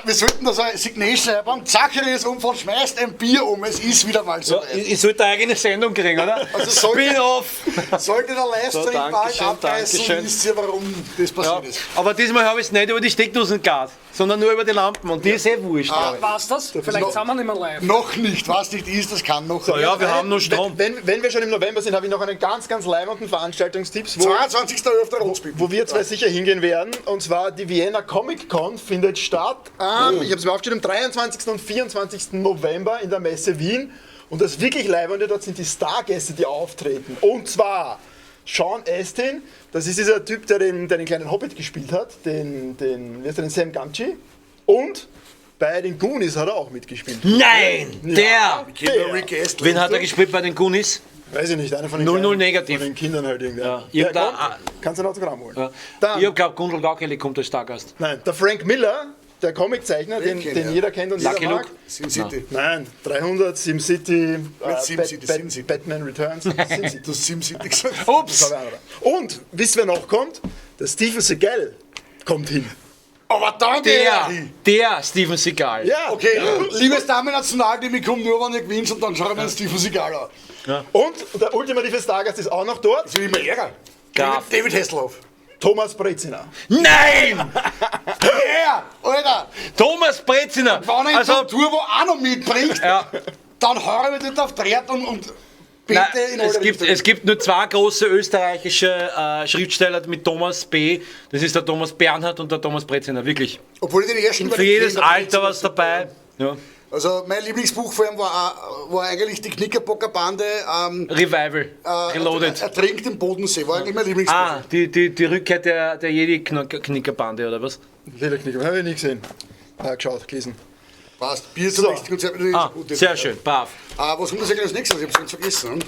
Wir sollten das als Signation einbauen. Zacharias Unfall schmeißt ein Bier um, es ist wieder mal so. Ja, ich sollte eine eigene Sendung kriegen, oder? Also Spin-off! Sollte der Livestream So, bald abreißen, wisst ihr, warum das passiert Ja, ist. aber diesmal habe ich es nicht über die Steckdosen gehabt, sondern nur über die Lampen und die ist eh wurscht. Ah, War's das? Vielleicht sind wir nicht mehr live. Noch nicht, was nicht ist, das kann noch. Ja, wir haben noch Strom. Wenn wir schon im November sind, habe ich noch einen ganz, ganz leibenden Veranstaltungstipps, wo, 22.11. Rotzpippen. wo wir zwei sicher hingehen werden. Und zwar die Vienna Comic Con findet statt am, ich habe es mir aufgeschrieben, am 23. und 24. November in der Messe Wien. Und das wirklich Leibende dort sind die Stargäste, die auftreten. Und zwar Sean Astin, das ist dieser Typ, der den kleinen Hobbit gespielt hat, den, wie heißt der, den Sam Gamgee. Und bei den Goonies hat er auch mitgespielt. Nein! Der! Der. Rick Astley. Wen hat er gespielt bei den Goonies? Weiß ich nicht, einer von den, 0-0 kleinen- negativ. von den Kindern halt irgendwie. Ja, Der kommt, kannst du ein Autogramm holen. Ja. Dann, Ich hab glaubt, Gundel Gaukeli kommt als Stargast. nein, der Frank Miller, der Comiczeichner, den, den jeder kennt und Lucky jeder mag. Luke? Sin City. Nein, 300, Sim City, Sim City, Sin City. Batman Returns, Sin City. Du hast Sim City gesagt. Ups! Und, wisst ihr, wer noch kommt? Der Steven Seagal kommt hin. Aber dann Der Steven Seagal. Ja. Okay, liebes Damen-Nationalteam, ich komme nur, wenn ihr gewinnt und dann schauen wir den Steven Seagal an. Und der ultimative Stargast ist auch noch dort, Das will ich immer ärgern. David Hasselhoff. Thomas Brezina. Nein! Yeah, Alter! Thomas Brezina! Wenn er Also, den Turbo auch noch mitbringt, Ja. dann hau ich mich dort auf die Erde und bete Nein, in alle es gibt nur zwei große österreichische Schriftsteller mit Thomas B. Das ist der Thomas Bernhard und der Thomas Brezina, wirklich. Obwohl ich den ersten Für jedes Alter was dabei. Ja. Also mein Lieblingsbuch vor ihm war eigentlich die Knickerbockerbande. Revival. Reloaded. Ertrinkt im Bodensee, war eigentlich mein Lieblingsbuch. Ah, die Rückkehr der Jedi-Knickerbande, oder was? Lederknicker, habe ich nie gesehen. Geschaut, gelesen. Passt. Bier zum So. nächsten Konzert. natürlich Ah, gut. sehr schön, brav. Was kommt das eigentlich als nächstes? Ich hab's ganz vergessen.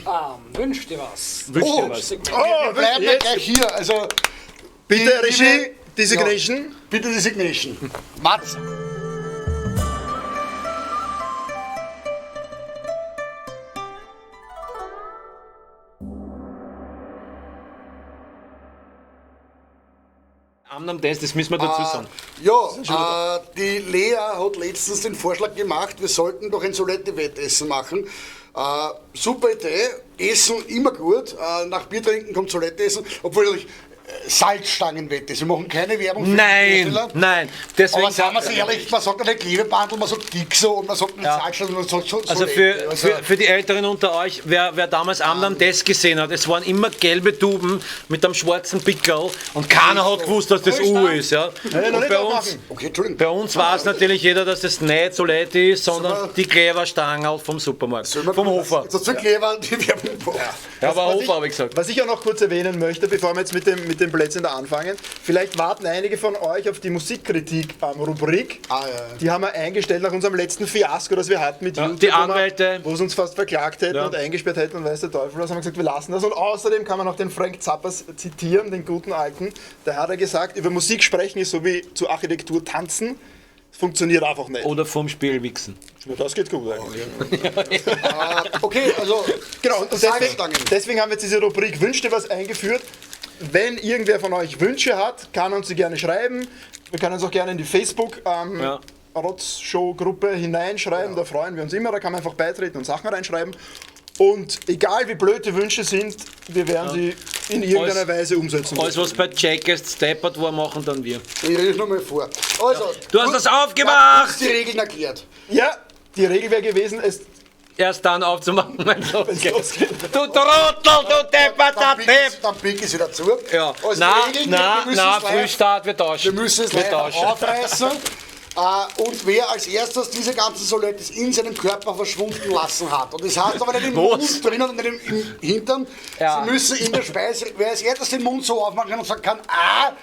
Wünsch dir was. Wünsch Oh, dir was. Oh, wir bleiben ja gleich hier. Also, Bitte Regie, Designation. Ja, bitte Designation. Mats. Am das müssen wir dazu sagen. Ja, die Lea hat letztens den Vorschlag gemacht, wir sollten doch ein Solette-Wettessen machen. Super Idee, Essen immer gut, nach Bier trinken kommt Solette essen, obwohl natürlich Salzstangenwette. Wir machen keine Werbung für die Nein, Hersteller. nein. Deswegen Aber sagen wir es ehrlich, man sagt ja nicht Klebebandel, man sagt Dixo und man sagt nicht Ja. Salzstangen, man sagt schon Also Solette. für die Älteren unter euch, wer damals Amdam das gesehen hat, es waren immer gelbe Tuben mit einem schwarzen Pickel und keiner hat gewusst, dass das U ist. Ja. Nein, noch Und nicht bei uns, aufmachen. Okay, Entschuldigung. bei uns weiß natürlich jeder, dass das nicht Solette ist, sondern Sollen wir- die Kleberstangerl vom Supermarkt, Sollen wir- vom Hofer. Jetzt hast du Kleber die Werbung gemacht. Ja, aber Was Hofer habe ich gesagt. Was ich auch noch kurz erwähnen möchte, bevor wir jetzt mit dem Plätzchen da anfangen, vielleicht warten einige von euch auf die Musikkritik-Rubrik. Ah, ja, ja. Die haben wir eingestellt nach unserem letzten Fiasko, das wir hatten mit Ja, YouTube, die wo wir- Anwälte. Wo sie uns fast verklagt hätten Ja. und eingesperrt hätten und weiß der Teufel was, haben wir gesagt, wir lassen das. Und außerdem kann man noch den Frank Zappas zitieren, den guten alten. Da hat er gesagt, über Musik sprechen ist so wie zu Architektur tanzen. Es funktioniert einfach nicht. Oder vom Spiel wichsen. Ja, das geht gut eigentlich. Okay, also Genau, und Salzstangen. deswegen haben wir jetzt diese Rubrik Wünsch dir was eingeführt. Wenn irgendwer von euch Wünsche hat, kann uns sie gerne schreiben. Wir können uns auch gerne in die Facebook Ja. Rotz-Show-Gruppe hineinschreiben, da freuen wir uns immer. Da kann man einfach beitreten und Sachen reinschreiben. Und egal wie blöd die Wünsche sind, wir werden sie in irgendeiner Alles- Weise umsetzen. Alles, was bei Jackass steppert war, machen dann wir. Ich rede nochmal vor. Also, Du hast das aufgemacht! Ja, die Regeln erklärt. Ja, die Regel wäre gewesen, es Erst dann aufzumachen, wenn es losgeht. losgeht. Du Trottel, du depperter Depp! Dann pick ich sie dazu. Ja. Also Na, die Regeln, na, wir müssen na, es live- Frühstart, wir tauschen. Wir müssen es wir live tauschen. aufreißen. Und wer als erstes diese ganzen Solettes in seinem Körper verschwunden lassen hat. Und das heißt aber nicht im Was? Mund drinnen und nicht im Hintern. Ja. Sie müssen in der Speise, wer als erstes den Mund so aufmachen kann und sagen kann, ah,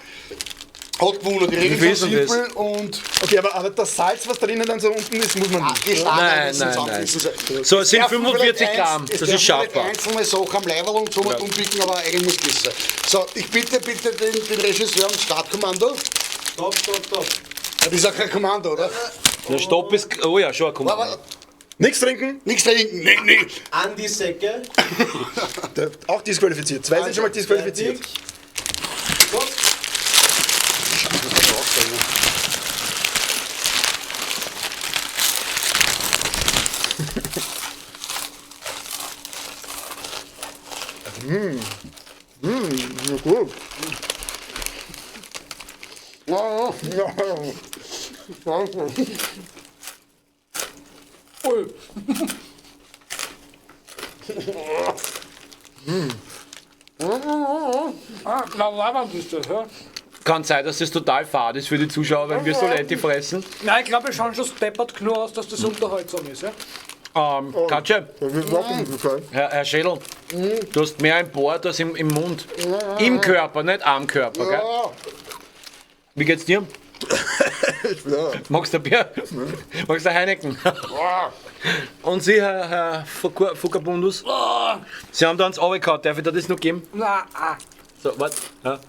Hat gewonnen. Die Regeln sind simpel und Okay, aber das Salz, was drinnen dann so unten ist, muss man nicht. die Nein, nein, nein. So, es sind dürfen 45 vielleicht Gramm, das ist schaffbar. einzelne Sachen am Leiberl und so mal umpicken, aber eigentlich muss das sein. So, ich bitte bitte den Regisseur ums Startkommando. Stopp, stopp, stopp. Das ist auch kein Kommando, oder? Der Stopp ist. Oh ja, schon ein Kommando. Aber Nichts trinken, nichts trinken, nee, nee. An die Säcke. Auch disqualifiziert. Zwei sind schon mal disqualifiziert. Fertig. Stopp. Ja, gut. Ja, ja. Ui. Ah, na, leibend ist das, ja. Kann sein, dass das total fad ist für die Zuschauer, wenn wir so Leute fressen. Nein, ich glaube, wir schauen schon deppert genug aus, dass das unterhaltsam ist, ja. Katsche, Herr, Herr Schädel, du hast mehr im Bord als im Mund. Im Körper, nicht am Körper, gell? Wie geht's dir? Ja. Magst du ein Bier? Magst du ein Heineken? Und Sie, Herr, Herr Fuckabundus? Sie haben da eins runtergehauen. Darf ich dir das noch geben? Na, ah. So, warte. Ja.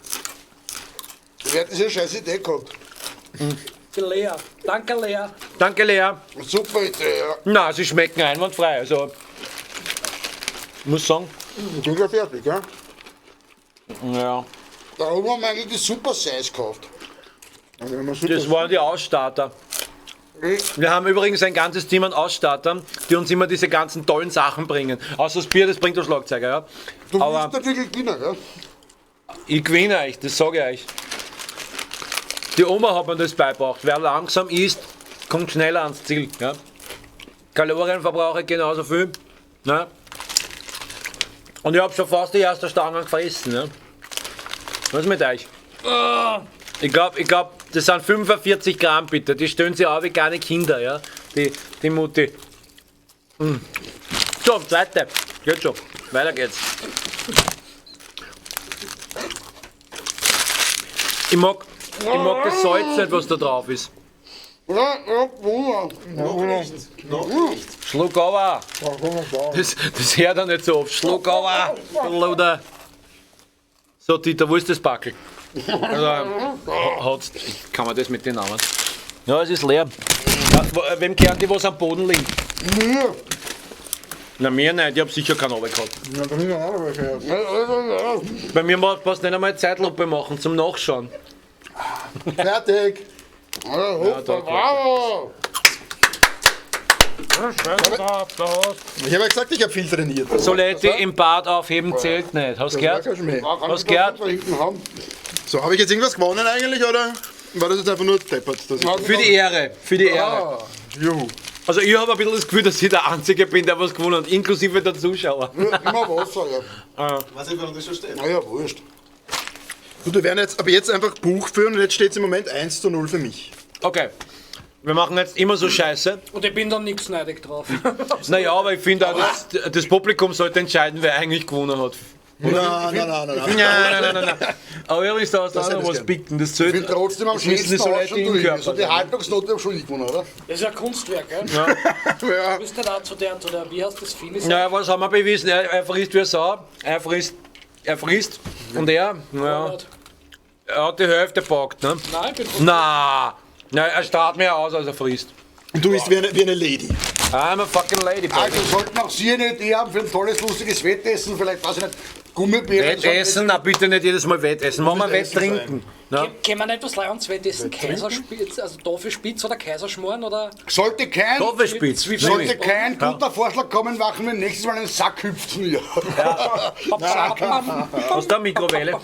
Wer hat diese scheiß Idee gehabt? Die Lea. Danke, Lea. Danke, Lea. Super Idee, ja. Na, sie schmecken einwandfrei. Also, ich muss sagen, Ich bin gleich fertig, ja? ja. Darum haben wir eigentlich die Super Size gekauft. Also, Das waren die Ausstarter. Wir haben übrigens ein ganzes Team an Ausstartern, die uns immer diese ganzen tollen Sachen bringen. Außer das Bier, das bringt der Schlagzeuger, ja. Du Aber willst natürlich gewinnen, gell? ich gewinne euch, das sage ich euch. Die Oma hat mir das beigebracht. Wer langsam isst, kommt schneller ans Ziel. Ja. Kalorienverbrauche genauso viel. Ne? Und ich habe schon fast die erste Stange gefressen. Ne? Was ist mit euch? Ich glaube, ich glaub, das sind 45 Gramm bitte. Die stellen sich auf wie kleine Kinder, ja? Die Mutti. Mm. So, zweite. Geht schon. Weiter geht's. Ich mag das Salz nicht, was da drauf ist. Ja, ja, ja. Noch nicht. Noch nicht. Schluck aber. Das hört er nicht so oft. Schluck aber. Luder. So, Dieter, wo ist das Backel? Also, hat's, kann man das mit den Namen? Ja, es ist leer. Ja, wem gehören die, was am Boden liegen? Mir. Na, mir nicht, ich hab sicher keinen runtergehauen. Ja, bei mir auch welche. Ja. Bei mir brauchst du nicht einmal Zeitlupe machen zum Nachschauen. Fertig. Ja, da, bravo. Ich habe ja gesagt, ich habe viel trainiert. Soletti im Bad aufheben zählt nicht. Hast du gehört? Hast du gehört? So, habe ich jetzt irgendwas gewonnen eigentlich, oder war das jetzt einfach nur deppert? Für die Ehre, für die Ehre. Ah, juhu. Also ich habe ein bisschen das Gefühl, dass ich der Einzige bin, der was gewonnen hat, inklusive der Zuschauer. Ja, immer Wasser, ja. Weiß nicht, warum das so steht. Na ja, wurscht. Du, wir werden jetzt ab jetzt einfach Buch führen und jetzt steht es im Moment 1:0 für mich. Okay. Wir machen jetzt immer so Scheiße. Und ich bin da nix neidig drauf. Naja, aber ich finde auch, das Publikum sollte entscheiden, wer eigentlich gewonnen hat. Nein, nein, nein, nein, nein. Nein, nein, nein, nein. Aber übrigens, da hast du auch noch was bicken. Das zählt. Ich bin trotzdem am schönsten durch. Also die Haltungsnote habe schon ich gewonnen, oder? Das ist ein Kunstwerk, gell? Ja. Ja. Du bist ja da zu der, wie heißt das, Finis? Naja, was haben wir bewiesen? Er frisst wie eine Sau. Er frisst. Und er, naja, er hat die Hälfte gepackt, ne? Nein, ich bin Na, na, er strahlt mehr aus, als er frisst. Und du bist wie eine Lady. I'm a fucking lady, baby. Also sollten auch Sie eine Idee haben für ein tolles, lustiges Wettessen, vielleicht, weiß ich nicht, Gummibären. Wettessen? Na bitte nicht jedes Mal Wettessen. Machen wir Wetttrinken. Ja. Können wir nicht was Leibendes Wettessen? Kaiserspitz, also Tafelspitz oder Kaiserschmarrn oder? Sollte kein, Tafelspitz. sollte kein guter Vorschlag kommen, machen wir nächstes Mal einen Sackhüpfturnier. Ja. Hast du eine Mikrowelle?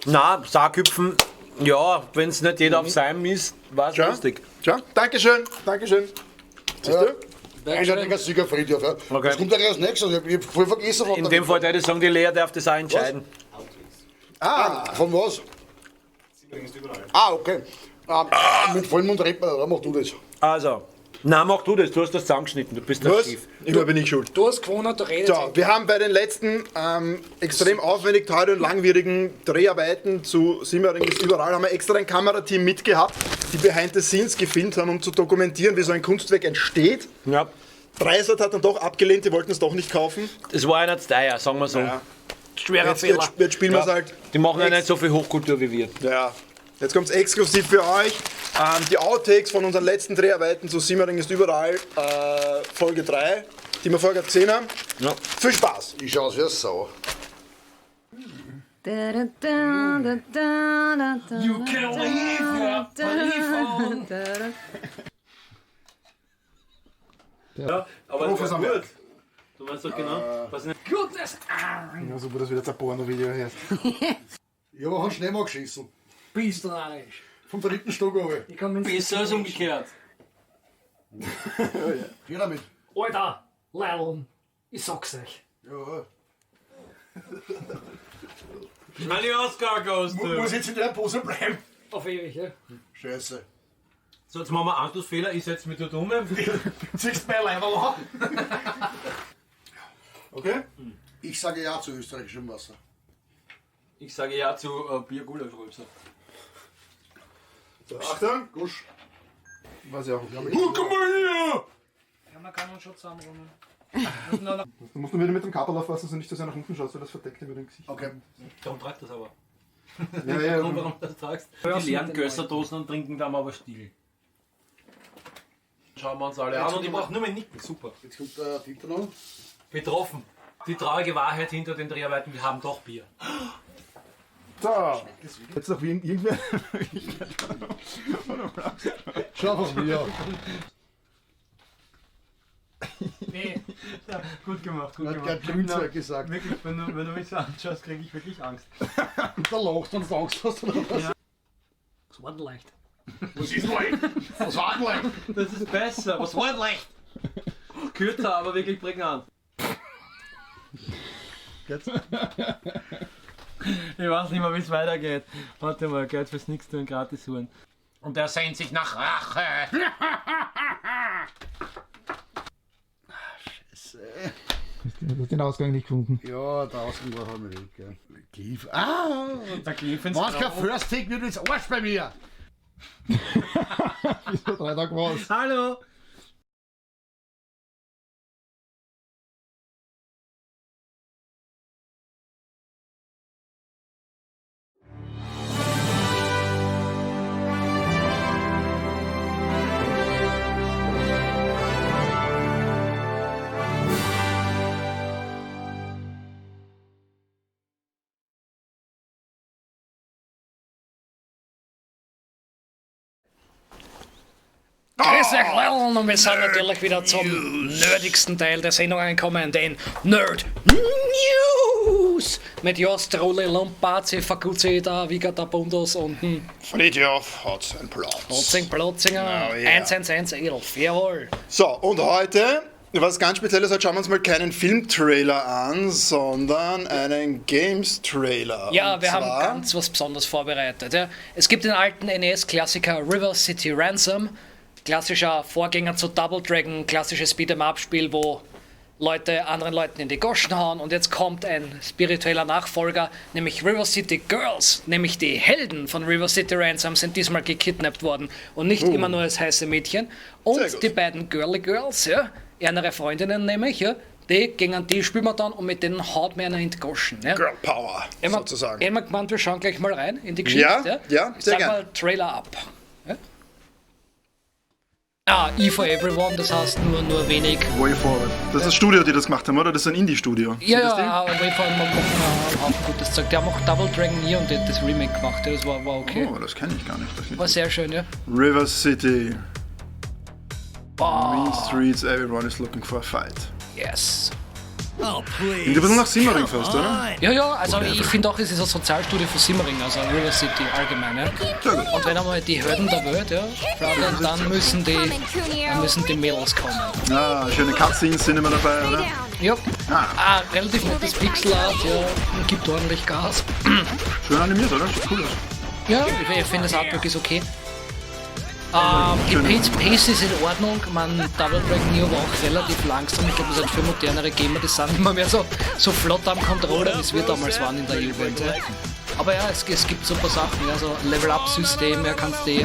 Na, Sackhüpfen, ja, wenn es nicht jeder auf seinem ist, war es lustig. Schau, Dankeschön, Dankeschön. Siehst du? Eindeutiger Sieger, Friedhof. Ja. Okay. Was kommt eigentlich als nächstes? Ich hab voll vergessen. In dem Fall würde ich sagen, die Lea darf das auch entscheiden. Ah, von was? Ah, okay. Mit Vollmond redet man, oder mach du das? Also, Nein, mach du das, du hast das zusammengeschnitten, du bist der Was? Chef. Immer bin ich schuld. Du hast gewonnen, du redest. So, wir haben bei den letzten extrem aufwendig, teuren und langwierigen Dreharbeiten zu Simmering ist überall, haben wir extra ein Kamerateam mitgehabt, die Behind the Scenes gefilmt haben, um zu dokumentieren, wie so ein Kunstwerk entsteht. Ja. Dreisat hat dann doch abgelehnt, die wollten es doch nicht kaufen. Das war einer zu teuer, sagen wir so. Ja. Schwerer Jetzt, Fehler. jetzt spielen wir es Ja. halt. Die machen ja nicht so viel Hochkultur wie wir. Ja. Jetzt kommt es exklusiv für euch. Die Outtakes von unseren letzten Dreharbeiten zu Simmering ist überall, Folge 3, die wir vorher gesehen haben. Ja. Viel Spaß! Ich schau aus wie eine Sau. You can leave your brief on. Ja, aber Profis am Werk. Du meinst doch genau. Was nicht. Goodness. Ja, super, dass wieder ein Porno-Video hast. Ich habe auch einen Schneemann geschissen. Bist du narrisch. Vom dritten Stock runter. Ich kann mit Besser als umgekehrt. Geh damit. Alter, Leilon, ich sag's euch. Ja. Meine Oscar goes to. Muss jetzt in der Pose bleiben. Auf ewig, ja. Scheiße. So, jetzt machen wir Anschlussfehler. Ich setze mich dort um. Ziehst mein Leiberl an. Okay? Ich sage ja zu österreichischem Wasser. Ich sage ja zu Bier-Gulasch-Rülpser. So, Achtung! Gusch. Weiß ich auch. Guck mal hier! Ja, man kann uns schon zusammenräumen. Du musst nur wieder mit dem Kabel aufpassen, dass du nicht so sehr nach unten schaust, weil das verdeckt immer dein Gesicht. Okay. Darum tragt das aber. Ja, ja, Warum, warum das tragst? Die leeren Gösserdosen und trinken dann aber still. Schauen wir uns alle an und ich brauche nur mehr nicken. Super. Jetzt kommt der Dieter noch. Betroffen. Die traurige Wahrheit hinter den Dreharbeiten, wir haben doch Bier. So, jetzt noch wie irgendwer. Schau was mir. Nee. Ja, gut gemacht, gut Hat gemacht. gleich Grünzeug gesagt. Wirklich, wenn du mich so anschaust, kriege ich wirklich Angst. Da lachst du und Angst hast oder was? Das war denn leicht. Was ist leicht? Was war denn leicht? Das ist besser. Was war denn leicht? Kürzer, aber wirklich prägnant. Geht's? Ich weiß nicht mehr, wie es weitergeht. Warte mal, Geld fürs Nix tun, gratis holen. Und er sehnt sich nach Rache. Du hast den Ausgang nicht gefunden. Ja, der Ausgang war halt mal weg. Gell. Cliff. Ah! Der Cliff ins Was kein First Take wird ins Arsch bei mir! Wieso 3 Tage raus? Hallo! Grüß euch, Leilon, und wir sind natürlich wieder zum nerdigsten Teil der Sendung angekommen, den Nerd News! Mit Jost, Roli, Lombarzi, Faguzzi, der Wiga, der Bundos und dem Friedhof hat seinen Platz. Plotzing, Plotzinger, Oh, yeah. 11111, jawohl. So, und heute, was ganz Spezielles, heute schauen wir uns mal keinen Filmtrailer an, sondern einen Games-Trailer. Ja, Und wir haben zwar- ganz was Besonderes vorbereitet. Ja. Es gibt den alten NES-Klassiker River City Ransom, klassischer Vorgänger zu Double Dragon, klassisches Beat'em-up-Spiel, wo Leute anderen Leuten in die Goschen hauen. Und jetzt kommt ein spiritueller Nachfolger, nämlich River City Girls, nämlich die Helden von River City Ransom sind diesmal gekidnappt worden und nicht immer nur als heiße Mädchen. Uh. Sehr Und gut. die beiden Girly Girls, ja, ihre Freundinnen nämlich, ja, die gegen die spielen wir dann und mit denen haut mir einer in die Goschen. Ja. Girl Power, Immer, sozusagen. Immer gemeint, wir schauen gleich mal rein in die Geschichte. Ja, ja, Ich sehr sag gern. mal Trailer ab. Ja? Ah, E for Everyone, das heißt nur wenig. Way Forward. Das ist das Studio, die das gemacht haben, oder? Das ist ein Indie-Studio. Ja, Sind das die? ja, Way Forward machen einen Haufen gutes Zeug. Die haben auch Double Dragon Neon das Remake gemacht, ja, das war okay. Oh, das kenne ich gar nicht. Das War sehr schön, ja. River City. Boah. Mean Streets, everyone is looking for a fight. Yes. Oh, please. Klingt ein bisschen nach Simmering fast, oder? Ja, ja, also ich finde auch, es ist eine Sozialstudie von Simmering, also River City allgemein. Ja. Und wenn einmal die Hürden der Welt, ja, dann müssen die Mädels kommen. Ah, schöne Cutscenes sind immer dabei, oder? Ja. Ah, relativ nettes Pixelart, ja, und gibt ordentlich Gas. Schön animiert, oder? Sieht cool aus. Ja, ich finde das Artwork ist okay. Die Pace ist in Ordnung, man, Double Dragon Neo war auch relativ langsam. Ich glaube, das sind für modernere Gamer, die sind immer mehr so flott am Controller, wie es wir damals waren in der Jugend. Ja. Aber ja, es gibt super Sachen, ja, so Level-Up-System, ja, kannst die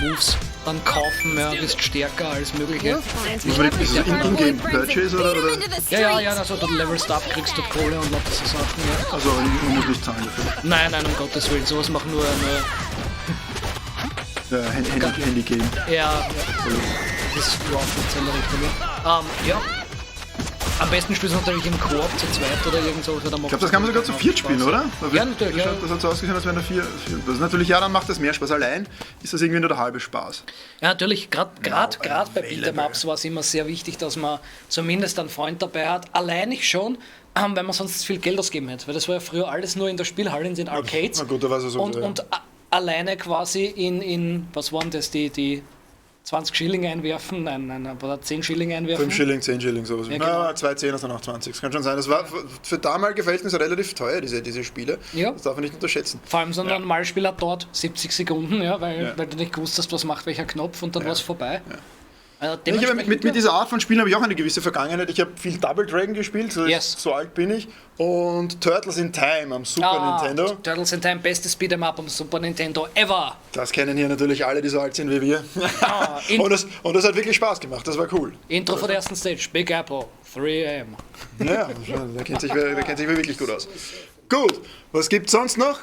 Moves dann kaufen, ja, bist stärker als mögliche. Ist das In-Game Purchase oder? Ja, also du levelst up, kriegst dort Kohle und lauter so Sachen, ja. Also man muss nicht zahlen dafür. Nein, um Gottes Willen, sowas machen nur Handy-Game. Ja, das ist überhaupt nicht so in der Richtung. Ja. Am besten spielst du natürlich im Koop zu zweit oder irgend so. Ich glaube, das kann man sogar zu viert spielen, oder? Ja, natürlich. Das, das hat so ausgesehen, als wenn da vier. Das ist natürlich, ja, dann macht das mehr Spaß. Allein ist das irgendwie nur der halbe Spaß. Ja, natürlich. Gerade bei Beat'em-Ups war es immer sehr wichtig, dass man zumindest einen Freund dabei hat. Allein ich schon, weil man sonst viel Geld ausgeben hätte. Weil das war ja früher alles nur in der Spielhalle, in den Arcades. Na gut, da war es so. Und alleine quasi in was waren das, die 20 Schilling einwerfen, nein, aber 10 Schilling einwerfen. 5 Schilling, 10 Schilling, sowas. Ja, genau. Na, 2 Zehner sind auch 20. Das kann schon sein. Das war für damalige Verhältnisse relativ teuer, diese Spiele. Ja. Das darf man nicht unterschätzen. Vor allem so ein Normalspieler dauert 70 Sekunden, ja, weil du nicht gewusst hast, was macht welcher Knopf und dann war es vorbei. Ja. Also mit dieser Art von Spielen habe ich auch eine gewisse Vergangenheit. Ich habe viel Double Dragon gespielt, so alt bin ich. Und Turtles in Time am Super Nintendo. Turtles in Time, bestes Beat'em Up am Super Nintendo ever. Das kennen hier natürlich alle, die so alt sind wie wir. Und das hat wirklich Spaß gemacht, das war cool. Intro von der ersten Stage, Big Apple, 3 am. Ja, da kennt sich wirklich gut aus. Gut, was gibt's sonst noch?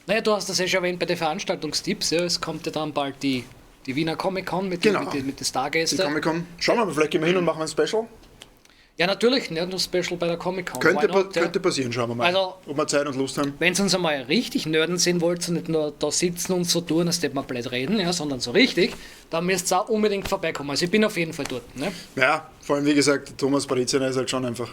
Naja, du hast das ja schon erwähnt bei den Veranstaltungstipps. Ja, es kommt ja dann bald die Wiener Comic-Con mit den Stargästen. Die Comic-Con. Schauen wir mal, vielleicht gehen wir hin und machen ein Special. Ja, natürlich, nicht nur Special bei der Comic-Con. Könnte passieren, schauen wir mal. Also, ob wir Zeit und Lust haben. Wenn ihr uns einmal richtig nerden sehen wollt und nicht nur da sitzen und so tun, als hätten wir blöd reden, ja, sondern so richtig, dann müsst ihr auch unbedingt vorbeikommen. Also ich bin auf jeden Fall dort. Ne? Ja, vor allem, wie gesagt, Thomas Brezina ist halt schon einfach...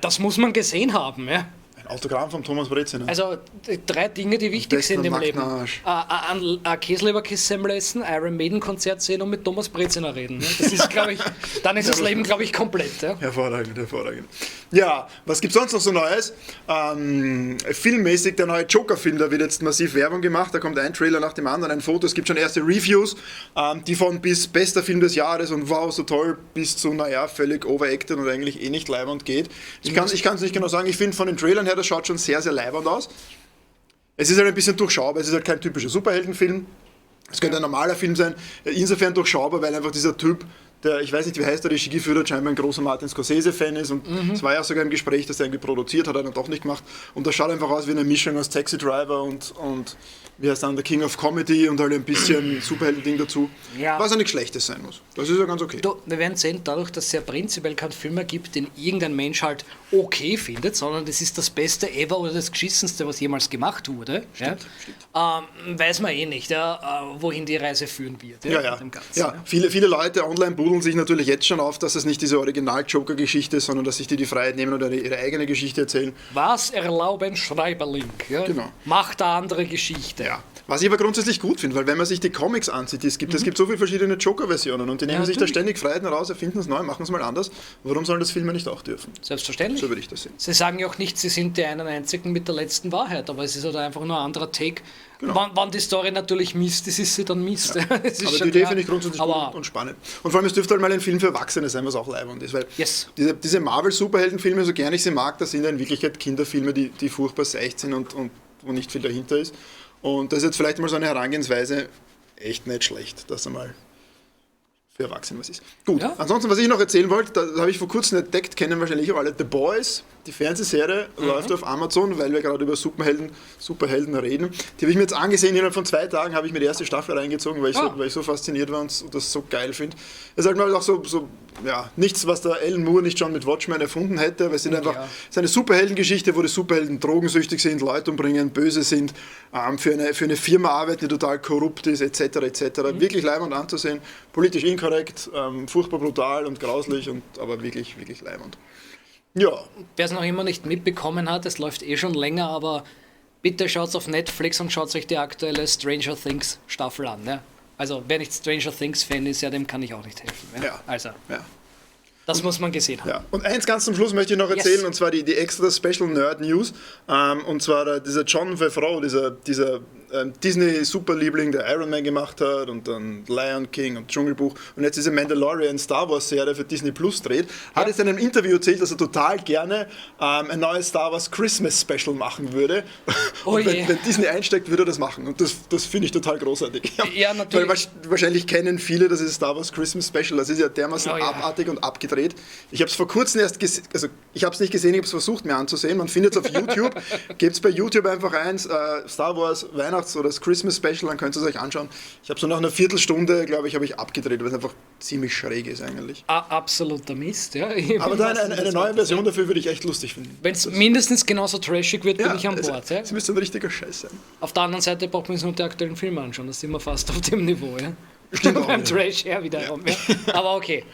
Das muss man gesehen haben, ja. Autogramm von Thomas Brezina. Also 3 Dinge, die wichtig sind im Leben. Ein Käseleberkässemmel essen, Iron Maiden Konzert sehen und mit Thomas Brezina reden. Das ist, glaube ich, dann ist das Leben, glaube ich, komplett. Ja. Hervorragend, hervorragend. Ja, was gibt es sonst noch so Neues? Filmmäßig der neue Joker-Film, da wird jetzt massiv Werbung gemacht. Da kommt ein Trailer nach dem anderen, ein Foto. Es gibt schon erste Reviews, die von bis bester Film des Jahres und wow, so toll, bis zu, naja, völlig overacted und eigentlich eh nicht leibend geht. Ich kann es nicht genau sagen. Ich finde von den Trailern her, das schaut schon sehr, sehr leibend aus. Es ist halt ein bisschen durchschaubar, es ist halt kein typischer Superheldenfilm. Es könnte ein normaler Film sein, insofern durchschaubar, weil einfach dieser Typ, der, ich weiß nicht, wie heißt der, Regie geführt hat, scheinbar ein großer Martin Scorsese-Fan ist und es war ja sogar im Gespräch, dass er irgendwie produziert hat, er dann doch nicht gemacht. Und das schaut einfach aus wie eine Mischung aus Taxi Driver und wie heißt dann, The King of Comedy und halt ein bisschen Superhelden-Ding dazu. Ja. Was ja nichts Schlechtes sein muss. Das ist ja ganz okay. Du, wir werden sehen, dadurch, dass es ja prinzipiell keinen Film mehr gibt, den irgendein Mensch halt okay findet, sondern das ist das Beste ever oder das Geschissenste, was jemals gemacht wurde. Stimmt, ja? Stimmt. Weiß man eh nicht, ja, wohin die Reise führen wird. Ja, ja. Dem Ganzen, ja. Viele Leute online budeln sich natürlich jetzt schon auf, dass es nicht diese Original-Joker-Geschichte ist, sondern dass sich die Freiheit nehmen und ihre eigene Geschichte erzählen. Was erlauben Schreiberlink? Ja? Genau. Macht eine andere Geschichte. Ja. Was ich aber grundsätzlich gut finde, weil wenn man sich die Comics ansieht, die es gibt, es gibt so viele verschiedene Joker-Versionen und die nehmen sich da ständig Freiheiten raus, erfinden es neu, machen es mal anders. Warum sollen das Filme nicht auch dürfen? Selbstverständlich. So würde ich das sehen. Sie sagen ja auch nicht, sie sind die einen einzigen mit der letzten Wahrheit, aber es ist halt einfach nur ein anderer Take. Genau. Wenn die Story natürlich Mist ist, ist sie dann Mist. Ja. Aber die Idee finde ich grundsätzlich gut und spannend. Und vor allem, es dürfte halt mal ein Film für Erwachsene sein, was auch leibend ist. Weil diese Marvel-Superheldenfilme, so gerne ich sie mag, das sind ja in Wirklichkeit Kinderfilme, die furchtbar seicht sind und wo nicht viel dahinter ist. Und das ist jetzt vielleicht mal so eine Herangehensweise echt nicht schlecht, dass einmal für Erwachsene was ist. Gut, ja. Ansonsten, was ich noch erzählen wollte, da habe ich vor kurzem entdeckt, kennen wahrscheinlich auch alle The Boys, die Fernsehserie, läuft auf Amazon, weil wir gerade über Superhelden reden. Die habe ich mir jetzt angesehen, innerhalb von 2 Tagen habe ich mir die erste Staffel reingezogen, weil ich so fasziniert war und das so geil finde. Es ist halt mal auch so, ja, nichts, was der Alan Moore nicht schon mit Watchmen erfunden hätte, aber es sind einfach, es ist eine Superheldengeschichte, wo die Superhelden drogensüchtig sind, Leute umbringen, böse sind, für eine Firma arbeiten, die total korrupt ist, etc. etc. Wirklich leibend anzusehen, politisch inkorrekt, furchtbar brutal und grauslich, aber wirklich, wirklich leibend. Ja. Wer es noch immer nicht mitbekommen hat, es läuft eh schon länger, aber bitte schaut auf Netflix und schaut euch die aktuelle Stranger Things Staffel an. Ne? Also wer nicht Stranger Things Fan ist, ja, dem kann ich auch nicht helfen. Ne? Ja. Also, das muss man gesehen haben. Ja. Und eins ganz zum Schluss möchte ich noch erzählen, und zwar die extra Special Nerd News. Und zwar dieser Jon Favreau, dieser Disney-Superliebling, der Iron Man gemacht hat und dann Lion King und Dschungelbuch und jetzt diese Mandalorian Star Wars Serie für Disney Plus dreht, hat jetzt in einem Interview erzählt, dass er total gerne ein neues Star Wars Christmas Special machen würde. Oh und wenn Disney einsteigt, würde er das machen. Und das finde ich total großartig. Ja, natürlich. Weil wahrscheinlich kennen viele, das ist Star Wars Christmas Special, das ist ja dermaßen abartig und abgedreht. Ich habe es vor kurzem erst gesehen, also ich habe es nicht gesehen, ich habe es versucht mir anzusehen. Man findet es auf YouTube. Gebt es bei YouTube einfach ein, Star Wars Weihnachts- oder das Christmas Special, dann könnt ihr es euch anschauen. Ich habe so nach einer Viertelstunde, glaube ich, habe ich abgedreht, weil es einfach ziemlich schräg ist eigentlich. Absoluter Mist, ja. Aber da eine neue Version dafür würde ich echt lustig finden. Wenn es mindestens genauso trashig wird, bin ich an Bord. Es müsste ein richtiger Scheiß sein. Auf der anderen Seite braucht man sich nur die aktuellen Filme anschauen, da sind wir fast auf dem Niveau. Ja? Stimmt auch. Beim Trash her wiederum. Ja. Aber okay.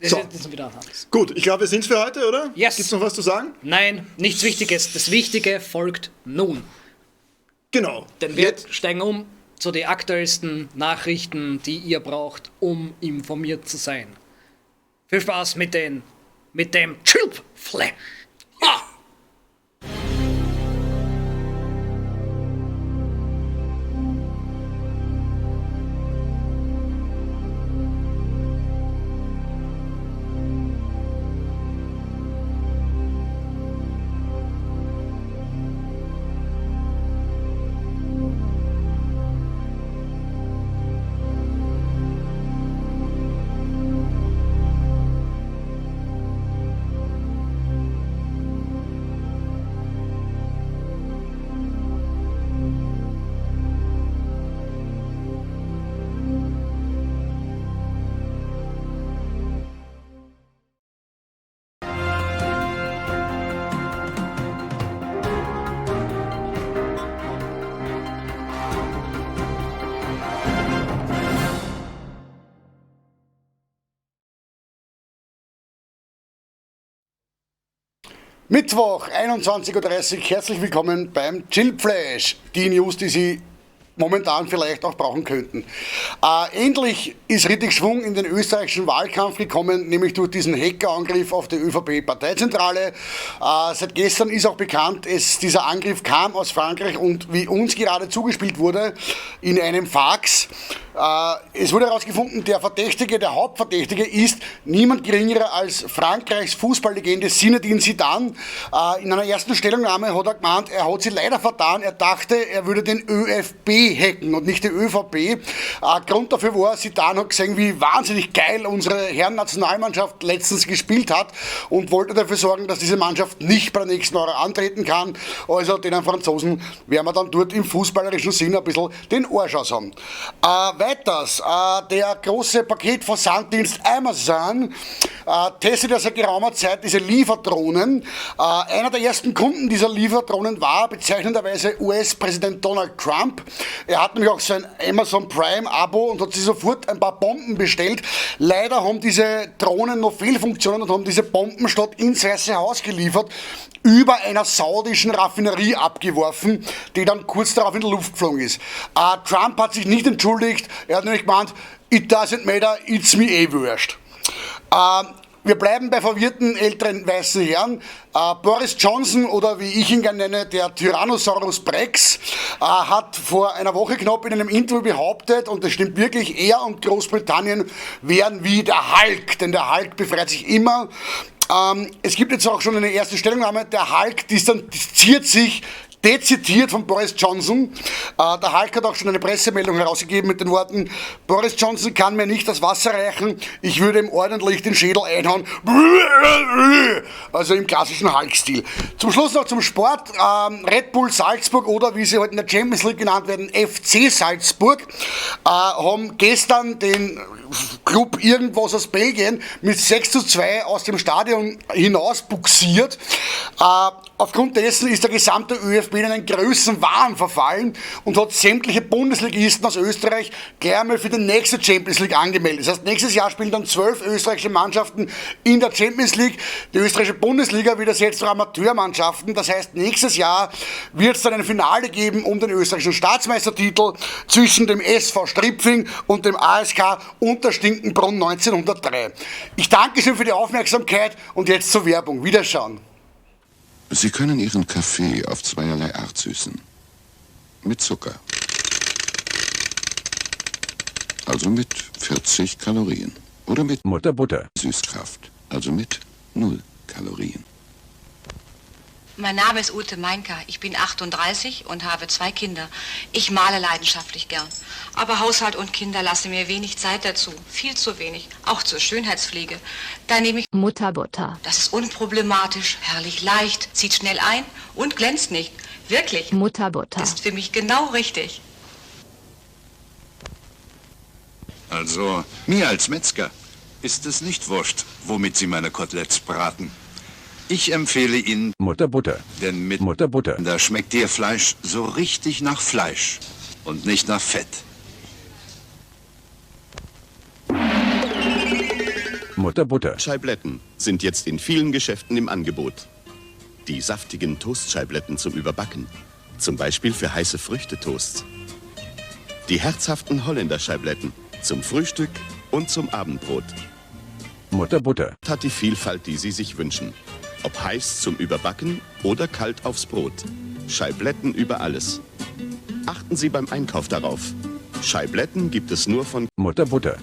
Das ist wieder anders. Gut, ich glaube, wir sind's für heute, oder? Yes. Gibt's noch was zu sagen? Nein, nichts Wichtiges. Das Wichtige folgt nun. Genau. Denn wir steigen um zu den aktuellsten Nachrichten, die ihr braucht, um informiert zu sein. Viel Spaß mit dem Chilp Flash. Ha! Mittwoch, 21:30 Uhr, herzlich willkommen beim Chillflash. Die News, die Sie momentan vielleicht auch brauchen könnten. Endlich ist richtig Schwung in den österreichischen Wahlkampf gekommen, nämlich durch diesen Hackerangriff auf die ÖVP-Parteizentrale. Seit gestern ist auch bekannt, dieser Angriff kam aus Frankreich und wie uns gerade zugespielt wurde, in einem Fax. Es wurde herausgefunden, der Hauptverdächtige ist niemand geringerer als Frankreichs Fußballlegende Zinedine Zidane. In einer ersten Stellungnahme hat er gemeint, er hat sich leider vertan, er dachte, er würde den ÖFB hacken und nicht die ÖVP. Grund dafür war, Zidane hat gesehen, wie wahnsinnig geil unsere Herren-Nationalmannschaft letztens gespielt hat und wollte dafür sorgen, dass diese Mannschaft nicht bei der nächsten Euro antreten kann. Also den Franzosen werden wir dann dort im fußballerischen Sinn ein bisschen den Arsch aus haben. Weiters, der große Paketversanddienst Amazon testet ja seit geraumer Zeit diese Lieferdrohnen. Einer der ersten Kunden dieser Lieferdrohnen war bezeichnenderweise US-Präsident Donald Trump. Er hat nämlich auch sein Amazon Prime Abo und hat sich sofort ein paar Bomben bestellt. Leider haben diese Drohnen noch Fehlfunktionen und haben diese Bomben statt ins Weiße Haus geliefert, über einer saudischen Raffinerie abgeworfen, die dann kurz darauf in die Luft geflogen ist. Trump hat sich nicht entschuldigt, er hat nämlich gemeint, it doesn't matter, it's me eh wurscht. Wir bleiben bei verwirrten älteren weißen Herren. Boris Johnson, oder wie ich ihn gerne nenne, der Tyrannosaurus Rex, hat vor einer Woche knapp in einem Interview behauptet, und das stimmt wirklich, er und Großbritannien wären wie der Hulk, denn der Hulk befreit sich immer. Es gibt jetzt auch schon eine erste Stellungnahme, der Hulk distanziert sich dezidiert von Boris Johnson. Der Hulk hat auch schon eine Pressemeldung herausgegeben mit den Worten: Boris Johnson kann mir nicht das Wasser reichen, ich würde ihm ordentlich den Schädel einhauen. Also im klassischen Hulk-Stil. Zum Schluss noch zum Sport. Red Bull Salzburg oder wie sie heute in der Champions League genannt werden, FC Salzburg, haben gestern den Club irgendwas aus Belgien mit 6:2 aus dem Stadion hinaus buxiert. Aufgrund dessen ist der gesamte ÖFB in einen Größenwahn verfallen und hat sämtliche Bundesligisten aus Österreich gleich einmal für die nächste Champions League angemeldet. Das heißt, nächstes Jahr spielen dann 12 österreichische Mannschaften in der Champions League. Die österreichische Bundesliga wird ersetzt durch Amateurmannschaften. Das heißt, nächstes Jahr wird es dann ein Finale geben um den österreichischen Staatsmeistertitel zwischen dem SV Stripfing und dem ASK Unterstinkenbrunn 1903. Ich danke schön für die Aufmerksamkeit und jetzt zur Werbung. Wiederschauen. Sie können Ihren Kaffee auf zweierlei Art süßen. Mit Zucker. Also mit 40 Kalorien. Oder mit Mutter Butter. Süßkraft. Also mit 0 Kalorien. Mein Name ist Ute Meinker. Ich bin 38 und habe 2 Kinder. Ich male leidenschaftlich gern. Aber Haushalt und Kinder lassen mir wenig Zeit dazu. Viel zu wenig. Auch zur Schönheitspflege. Da nehme ich Mutter Butter. Das ist unproblematisch, herrlich leicht, zieht schnell ein und glänzt nicht. Wirklich. Mutter Butter. Ist für mich genau richtig. Also, mir als Metzger ist es nicht wurscht, womit Sie meine Koteletts braten. Ich empfehle Ihnen Mutter Butter. Denn mit Mutter Butter. Da schmeckt Ihr Fleisch so richtig nach Fleisch und nicht nach Fett. Mutter Butter. Scheibletten sind jetzt in vielen Geschäften im Angebot. Die saftigen Toastscheibletten zum Überbacken. Zum Beispiel für heiße Früchtetoasts. Die herzhaften Holländer-Scheibletten zum Frühstück und zum Abendbrot. Mutter Butter. Hat die Vielfalt, die Sie sich wünschen. Ob heiß zum Überbacken oder kalt aufs Brot. Scheibletten über alles. Achten Sie beim Einkauf darauf. Scheibletten gibt es nur von Mutter Butter.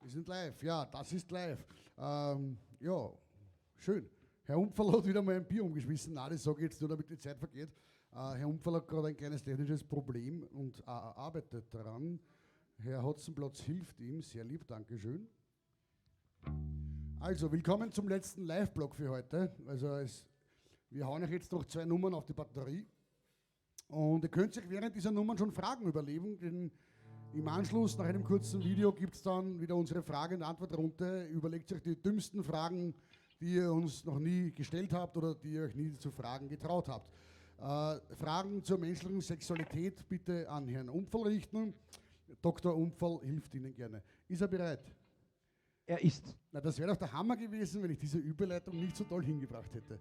Wir sind live, ja, das ist live. Ja, schön. Herr Umpferl hat wieder mal ein Bier umgeschmissen. Nein, das sage ich jetzt nur, damit die Zeit vergeht. Herr Umpferl hat gerade ein kleines technisches Problem und arbeitet daran. Herr Hotzenplotz hilft ihm, sehr lieb, Dankeschön. Also, willkommen zum letzten Live-Blog für heute. Also, wir hauen euch jetzt noch 2 Nummern auf die Batterie. Und ihr könnt sich während dieser Nummern schon Fragen überlegen, denn im Anschluss, nach einem kurzen Video, gibt es dann wieder unsere Frage- und Antwortrunde. Überlegt euch die dümmsten Fragen, die ihr uns noch nie gestellt habt oder die ihr euch nie zu fragen getraut habt. Fragen zur menschlichen Sexualität bitte an Herrn Umpferl richten. Dr. Umpferl hilft Ihnen gerne. Ist er bereit? Er ist. Na, das wäre doch der Hammer gewesen, wenn ich diese Überleitung nicht so toll hingebracht hätte.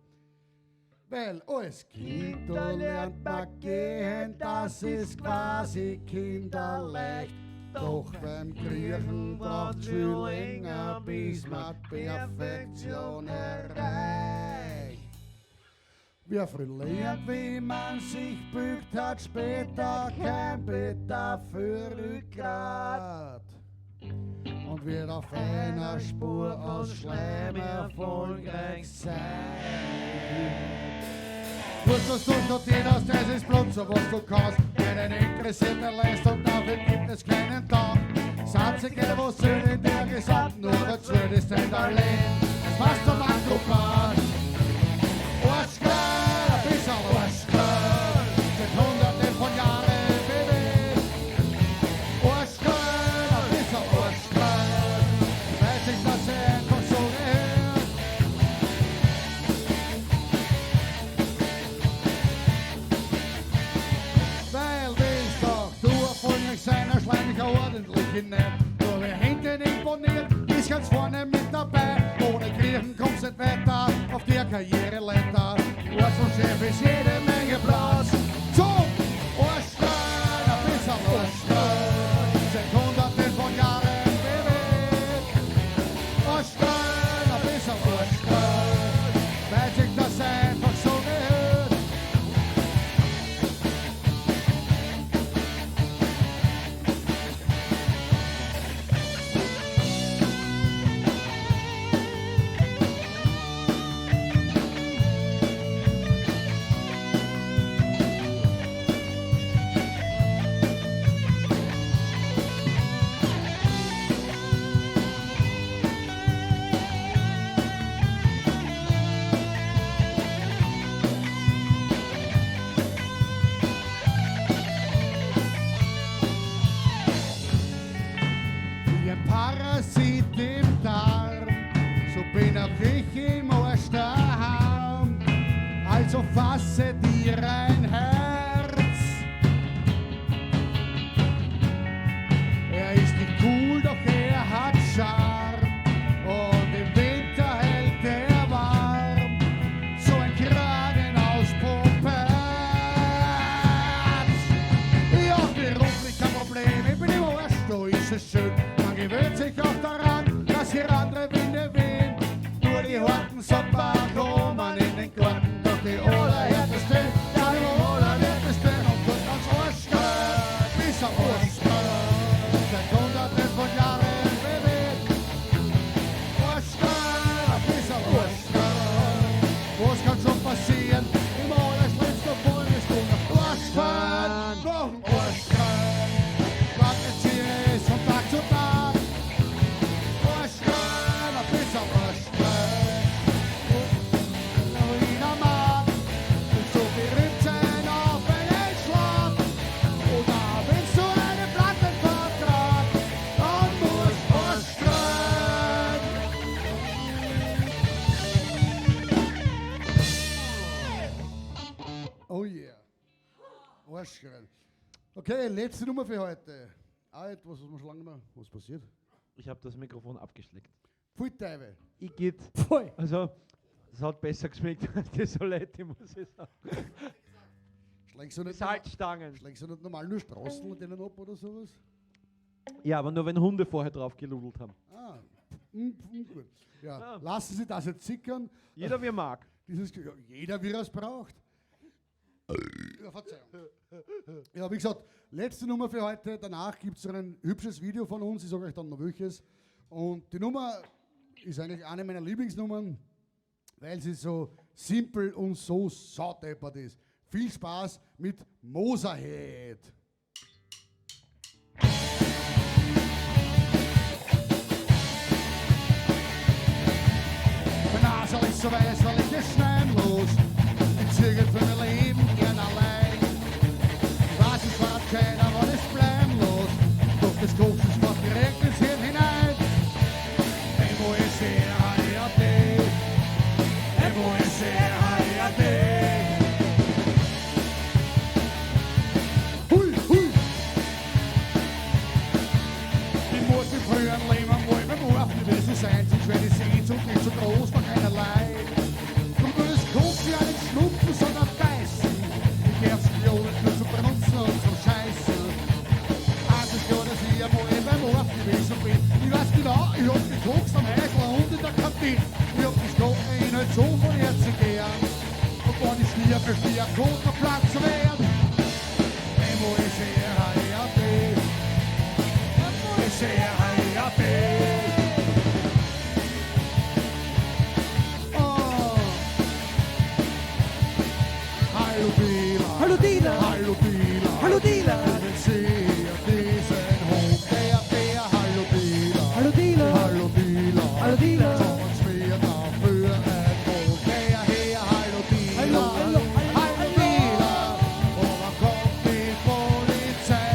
Weil als Kind, da lernt man gehen, das ist quasi kinderleicht. Doch beim Kriechen braucht's viel länger, bis man Perfektion erreicht. Wer früh lernt, wie man sich bückt, hat später kein Bedarf für Rückgrat. Und wird auf einer Spur aus Schleim erfolgreich sein. Wurscht, was du studiert hast, es ist bloß so, was du kannst. Keinen interessiert der Leistung, dafür gibt es keinen Dank. Satz egal, was zählt in der gesamten Welt ist dein Talent. Es passt zum Akrobat. Arschgeil, ein bisschen Arschgeil, seit Hunderten von Jahren, Baby. Arschgeil, ein bisschen Arschgeil, weil sich das einfach so gehört. Weil willst doch du erfolgreich sein, dann schleim dich auch ordentlich hinein. Nur wer hinten imponiert, ist ganz vorne mit dabei. Ohne Kriechen kommst nicht weiter auf der Karriereleiter. Ortschef ist jede Menge Platz. Zum Arschgeil, ein bisschen Arschgeil, seit Hunderten von Jahren, Baby. Arschgeil, ein bisschen Arschgeil, weil sich das einfach so gehört. dich im Arsch daheim. Also fasse dir ein Herz. Er ist nicht cool, doch er hat Charme. Und im Winter hält er warm. So ein Kragen aus Properz. Ja, beruflich kein Problem, ich bin im Arsch, da ist es schön. Man gewöhnt sich auch daran, dass hier andere Winde wehen. Nur die harten Sommer kommen in den Garten, doch die allerhärtesten, ja die allerhärtesten und dort ans Arsch gehen, bis am Arsch gehen. Seit hunderten von Jahren bewegt. Arsch gehen, bis am Arsch gehen. Was kann schon passieren? Im allerschlimmsten Fall bist du nach Arsch fahren, nach dem Arsch gehen. Wartet sie es von Tag zu Tag. Arsch gehen, bis am Arsch gehen. Wiener Markt, willst du berühmt sein auf einen Schlag? Oder willst du einen Plattenvertrag? Dann musst du Arsch gehen. Oh yeah. Arschgeil. Okay, letzte Nummer für heute. Auch etwas, was wir schon lange nicht mehr. Was passiert? Ich habe das Mikrofon abgeschleckt. Pfui Teufel. Igitt. Pfui. Also, es hat besser geschmeckt als die Soletti, muss ich sagen. Schlägst du nicht, Salzstangen. schlägst du nicht normal nur Straßen mit denen ab oder sowas? Ja, aber nur wenn Hunde vorher drauf geludelt haben. Ah, gut. Ja, lassen Sie das jetzt sickern. Jeder wie er mag. Dieses, ja, jeder wie er es braucht. Ja, Verzeihung. Ja, wie gesagt, letzte Nummer für heute. Danach gibt es ein hübsches Video von uns. Ich sage euch dann noch welches. Und die Nummer ist eigentlich eine meiner Lieblingsnummern, weil sie so simpel und so saudeppert ist. Viel Spaß mit Moserhead. Mein Nase ist so weiß, weil ich es schneiden los. Ich zirkel für mein Leben gern allein. Ich weiß, es war keiner, wann es bleiben los. Doch das Koks ist fast direkt ins Hirn hinein. M-O-S-E-R-H-E-A-D. M-O-S-E-R-H-E-A-D. Hui, hui. Ich muss im früheren Leben einmal beim Arf gewesen sein, sonst wär die Sehnsucht nicht so groß nach einerlei. Drum tut es Koks ja nicht schlucken, sondern beißen. Ich darf's ja nicht nur zum Benutzen und zum Scheißen. Eins ist klar, dass ich einmal beim Arf gewesen bin. Ich weiß genau, ich hab gekokst am Häusl und in der Kantine. Ich hab das Kokain halt so von Herzen gern. Und wenn ich stirb, möchte ich ein Kokerplatz werden. M-O-S-E-R-H-E-A-D. M-O-S-E-R-H-E-A-D. Oh. Hallo Dealer. Hallo Dealer. Hallo Dealer. Hallo Dealer. Kennen Sie diesen Hund, der, Hallo Dealer. Hallo Dealer. Hallo Dealer. Hallo Dealer. Zahlen Sie mir dafür ein Hund, der, her, Hallo Dealer. Hallo, hallo, Hallo Dealer. Aber kommt die Polizei,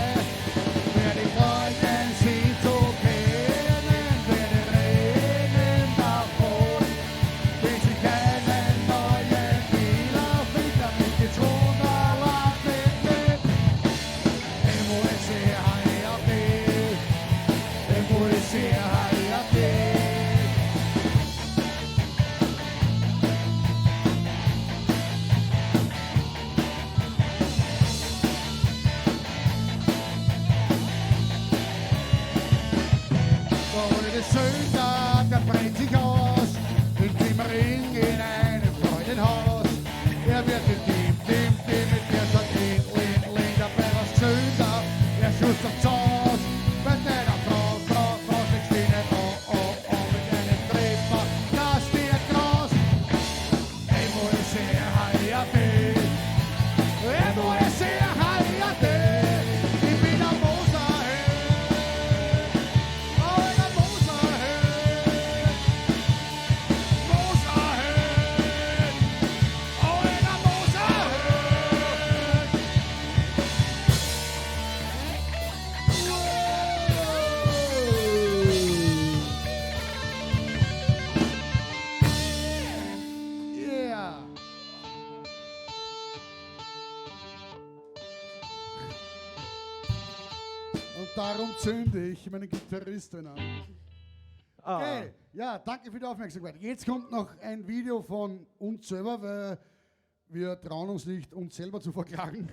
werde ich leugnen, Sie zu kennen, werde reden davon. Bis ich einen neuen Dealer find, damit geht's wunderbar mit mir. M-O-S-E-R-H-E-A-D. M-O-S-E-R-H-E-A-D. Da wurde Söder, der brennt sich aus, in Simmering in einem Freudenhaus. Er wird in dem, dem, dem, mit der Stadt in, in, in, dabei was Söder, er schuss auf Haus. Bei deiner Frau, Frau, Frau, schlägst du ihnen, oh, oh, oh, mit einem Treffer, das dir graust. M-O-S-E-R-H-E-A-D, M-O-S-E-R-H-E-A-D, ich bin ein Moserhead. Oh, ein Moserhead. darum zünde ich meinen Gitarristen an. Okay, ja, danke für die Aufmerksamkeit. Jetzt kommt noch ein Video von uns selber, weil wir trauen uns nicht, uns selber zu verklagen.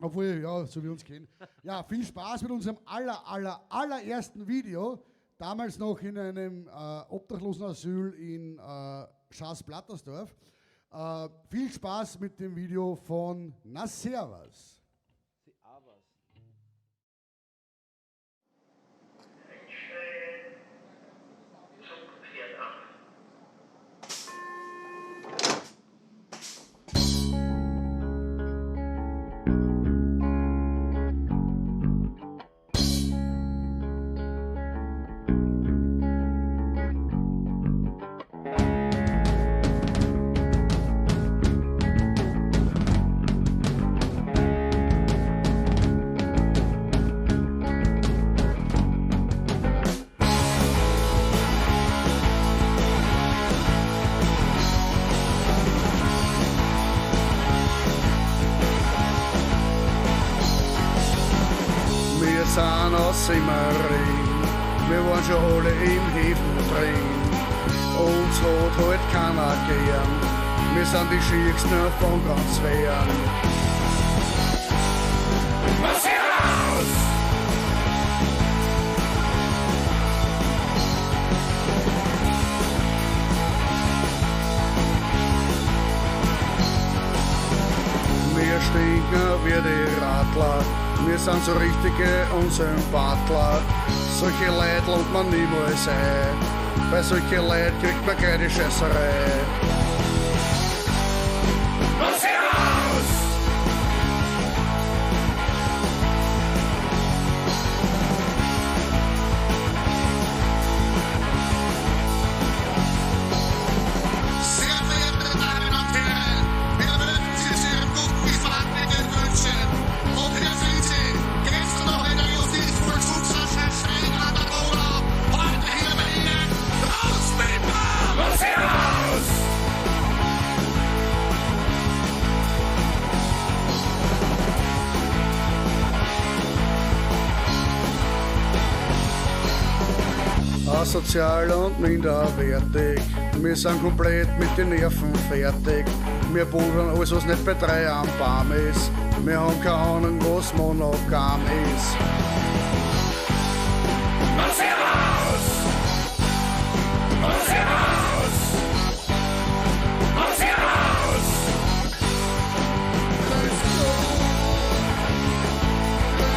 Obwohl, ja, so wie wir uns kennen. Ja, viel Spaß mit unserem allerersten Video. Damals noch in einem Obdachlosenasyl in Schaas-Plattersdorf. Viel Spaß mit dem Video von Na Servus. Simmering, wir waren schon alle im Häfen drin. Uns hat halt keiner gern, wir sind die Schiersten von ganz fern. Was heraus! Wir stinken wie die Radler. Wir sind so richtige Unsympathler. Solche Leute lohnt man niemals ein. Bei solchen Leuten kriegt man keine Scheißerei. Was heraus! Sehr verehrte Damen und Herren, wir möchten Sie zu Ihrem guten Gefallen wünschen. Und hier sind Sie, gestern noch in der Justizvollzugsanstalt an der Donau, heute hier bei Ihnen, raus mit Was heraus! Asozial und minderwertig, wir sind komplett mit den Nerven fertig. Wir pudern alles, was nicht bei drei am Baum ist. Wir haben keine Ahnung, was monogam ist. Was heraus! Was heraus! Was heraus! Grüß Gott!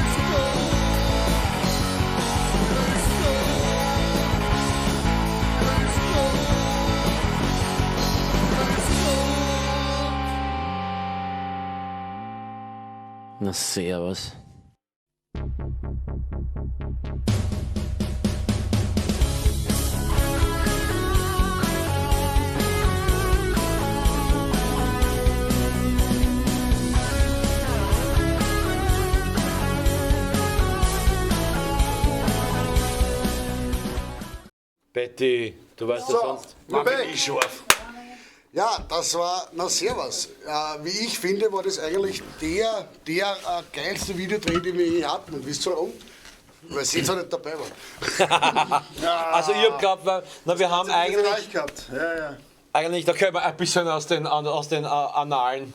Grüß Gott! Grüß Gott! Grüß Gott! Grüß Gott! Na servus. Betty, du weißt ja sonst. Mann, bin ich scharf. Ja, das war, na servus. Wie ich finde, war das eigentlich der geilste Videodreh, den wir je hatten. Und wisst ihr warum? Weil sie jetzt auch nicht dabei waren. Also ich hab geglaubt, weil, na, wir haben eigentlich... Gehabt. Ja, ja. Eigentlich, da können wir ein bisschen aus den Annalen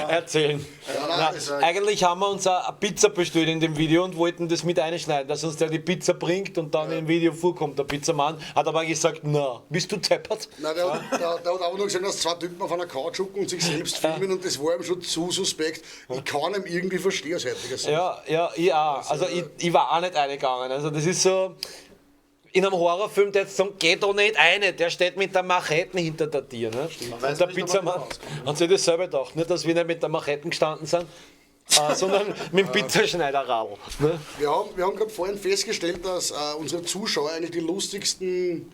erzählen. Ja, na, eigentlich haben wir uns eine Pizza bestellt in dem Video und wollten das mit einschneiden, dass uns der die Pizza bringt und dann im Video vorkommt. Der Pizzamann hat aber gesagt, na, bist du deppert? Nein, der hat auch nur gesehen, dass zwei Typen auf einer Couch hocken und sich selbst filmen und das war ihm schon zu suspekt. Ich kann ihm irgendwie verstehen aus heutiger Sicht. Ja, ja, ich auch. Also ich war auch nicht reingegangen. Also das ist so... In einem Horrorfilm, der jetzt sagen, geh da nicht rein, der steht mit der Machete hinter der Tür. Ne? Und der Pizzamann hat sich das selber gedacht, nicht, dass wir nicht mit der Machete gestanden sind, sondern mit dem Pizzaschneiderradl. Ne? Wir haben gerade vorhin festgestellt, dass unsere Zuschauer eigentlich die lustigsten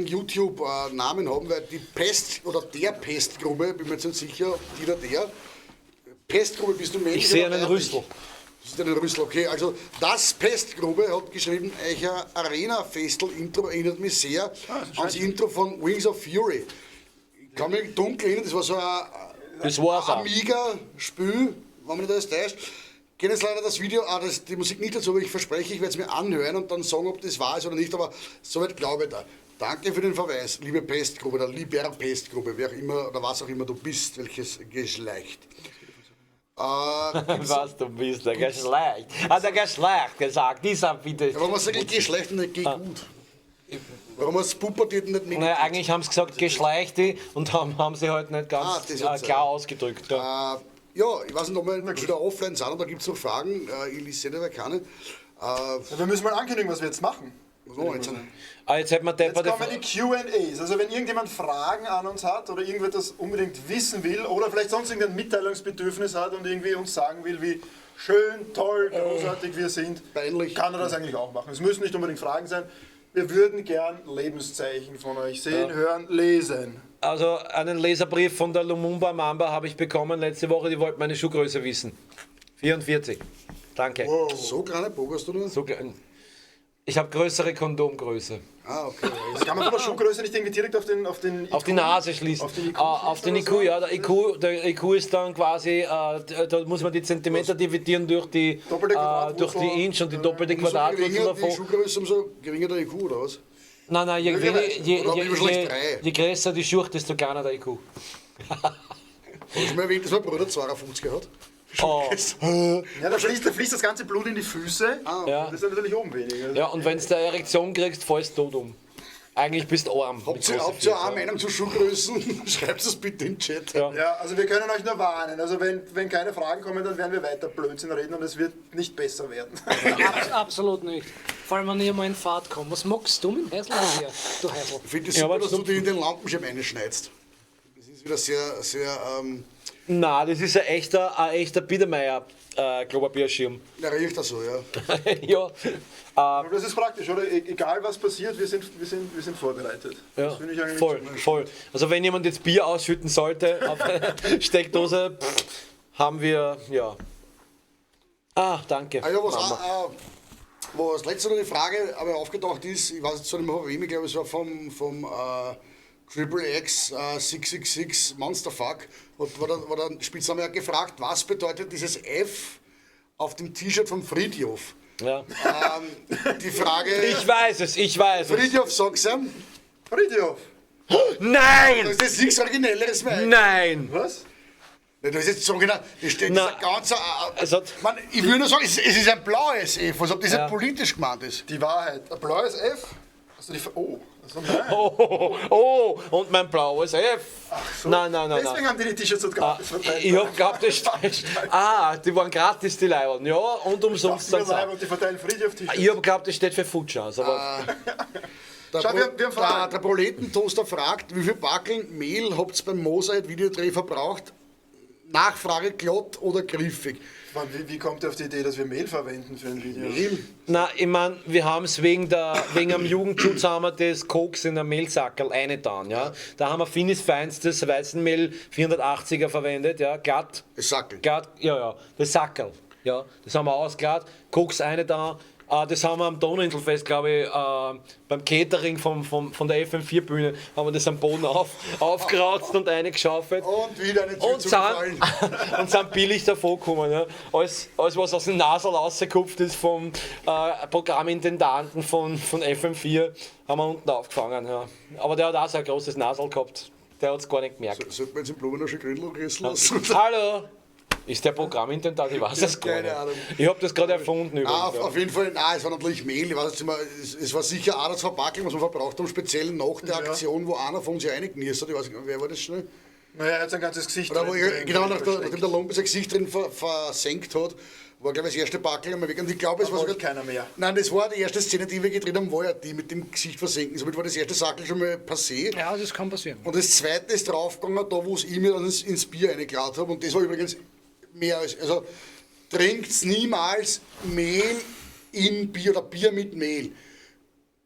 YouTube-Namen haben, weil die Pest oder der Pestgrube, bin mir jetzt nicht sicher, ob die oder der, Pestgrube bist du Mensch. Ich sehe einen Rüssel. Das ist ein Rüssel, okay. Also das Pestgrube hat geschrieben, euer Arena-Festel-Intro erinnert mich sehr ans Intro von Wings of Fury. Ich kann mich dunkel erinnern, das war so ein Amiga-Spiel, wenn man nicht alles täuscht. kenne jetzt leider das Video, die Musik nicht dazu, aber ich verspreche, ich werde es mir anhören und dann sagen, ob das wahr ist oder nicht, aber soweit glaube ich da. Danke für den Verweis, liebe Pestgrube oder lieber Pestgrube, wer auch immer oder was auch immer du bist, welches Geschlecht. Was du bist, der Geschlecht. Hat der Geschlecht gesagt, dieser bitte. Ja, warum hast du eigentlich Geschlecht und nicht gut? Warum hast du Pubertät nicht mit? Naja, eigentlich haben sie gesagt Geschlechte und haben sie halt nicht ganz klar ausgedrückt. Ja. Ja, ich weiß nicht, ob wir wieder offline sind, da gibt es noch Fragen. Ich lese selber keine. Wir müssen mal ankündigen, was wir jetzt machen. Was machen wir jetzt? Jetzt hätten wir Jetzt kommen die Q&As. Also wenn irgendjemand Fragen an uns hat oder irgendetwas unbedingt wissen will oder vielleicht sonst irgendein Mitteilungsbedürfnis hat und irgendwie uns sagen will, wie schön, toll, großartig wir sind, peinlich, kann er das eigentlich auch machen. Es müssen nicht unbedingt Fragen sein. Wir würden gern Lebenszeichen von euch sehen, hören, lesen. Also einen Leserbrief von der Lumumba Mamba habe ich bekommen letzte Woche, die wollten meine Schuhgröße wissen. 44. Danke. Wow. So kleine Bogen hast du nur? So klein. Ich habe größere Kondomgröße. Ah, okay. Das kann man von der Schuhgröße nicht irgendwie direkt auf den, auf den IQ, auf die Nase schließen. Auf den IQ, auf den IQ, ja. Der IQ ist dann quasi, da muss man die Zentimeter dividieren durch die, durch die Inch und die doppelte Quadratwurzel davon. Die Schuhgröße, umso geringer der IQ, oder was? Nein, je größer die Schuhe, desto kleiner der IQ. Hast du mal erwähnt, dass mein Bruder 52 hat? Oh. Ja, da fließt das ganze Blut in die Füße. Ah, ja. Das ist natürlich oben weniger. Ja, und wenn du eine Erektion kriegst, fällst du tot um. Eigentlich bist du arm. Habt ihr auch eine Meinung zu Schuhgrößen? Schreibt es bitte in den Chat. Ja. Ja, also wir können euch nur warnen. Also wenn keine Fragen kommen, dann werden wir weiter Blödsinn reden und es wird nicht besser werden. Absolut nicht. Vor allem, wenn ich einmal in Fahrt komme. Was magst du mit dem Häusl hier, du Häusl? Ich finde es super, dass du dich in den Lampenschirm einschneidest. Das ist wieder sehr, sehr... Nein, das ist ein echter Biedermeier Klopapierschirm. Der riecht das so, ja. Ja. Aber das ist praktisch, oder? Egal was passiert, wir sind vorbereitet. Ja, das finde ich eigentlich voll. Also wenn jemand jetzt Bier ausschütten sollte auf eine Steckdose, haben wir, ja. Ah, danke. Ah, ja, was letzte noch die Frage aber aufgetaucht ist, ich weiß jetzt nicht mehr von wem, ich glaube es war vom Triple X 666 Monsterfuck, war der Spitzname hat gefragt, was bedeutet dieses F auf dem T-Shirt vom Fridtjof? Ja. Die Frage. Ich weiß es. Fridtjof, sag's ihm. Fridtjof! Nein! Das ist nichts Originelleres mehr. Nein! Was? Das ist jetzt so genau. Das steht dieser ganze. Man, ich will nur sagen, es ist ein blaues F, als ob das ja politisch gemeint ist. Die Wahrheit. Ein blaues F? Also die, oh. Oh, und mein blaues F. Ach so. Nein. Deswegen haben die die T-Shirts so gratis verteilt. Ich hab geglaubt, das die waren gratis, die Leiberl. Ja, und umsonst dann. Die verteilen Friedhof-T-Shirts. Ich hab geglaubt, das steht für Futscher. Aber der Proletentoaster fragt, wie viel Backeln Mehl habt ihr beim Mosaid-Videodreh verbraucht? Nachfrage glatt oder griffig? Wie kommt ihr auf die Idee, dass wir Mehl verwenden für ein Video? Mehl? Na, ich meine, wir haben es wegen am Jugendschutz haben wir das Koks in der Mehlsackerl reingetan, ja. Da haben wir Finis feinstes Weizenmehl 480er verwendet, ja, glatt. Das Sackerl? Glatt, ja, das Sackerl, ja. Das haben wir ausglatt, Koks reingetan. Das haben wir am Donauinselfest, glaube ich, beim Catering von der FM4-Bühne, haben wir das am Boden aufgerauzt und reingeschaufelt. Und wieder eine Tür zugefallen. Und sind billig davor gekommen. Ja. Alles, was aus dem Nasel rausgekupft ist vom Programmintendanten von FM4, haben wir unten aufgefangen. Ja. Aber der hat auch so ein großes Nasel gehabt. Der hat es gar nicht gemerkt. Sollte man jetzt im Blumenau schon Gründl rissen lassen? Hallo! Ist der Programmintendant? Ich weiß es gar nicht. Ahnung. Ich habe das gerade erfunden. Übrigens, auf jeden Fall, nein, es war natürlich Mehl. Ich weiß jetzt immer, es war sicher auch das Verpackung, was wir verbraucht haben, speziell nach der Aktion, wo einer von uns ja reingekniest hat. Ich weiß nicht, wer war das schnell? Naja, er hat sein ganzes Gesicht drin. Genau, nachdem der Lumpe sein Gesicht drin versenkt hat, war, glaube ich, das erste Backel einmal weg. Und ich glaube, es war sogar keiner mehr. Nein, das war die erste Szene, die wir gedreht haben, war ja die mit dem Gesicht versenken. Somit war das erste Sackel schon mal passé. Ja, das kann passieren. Und das zweite ist draufgegangen, da wo es ich mir dann ins Bier reingeladen habe. Und das war übrigens mehr als, also trinkt niemals Mehl in Bier oder Bier mit Mehl.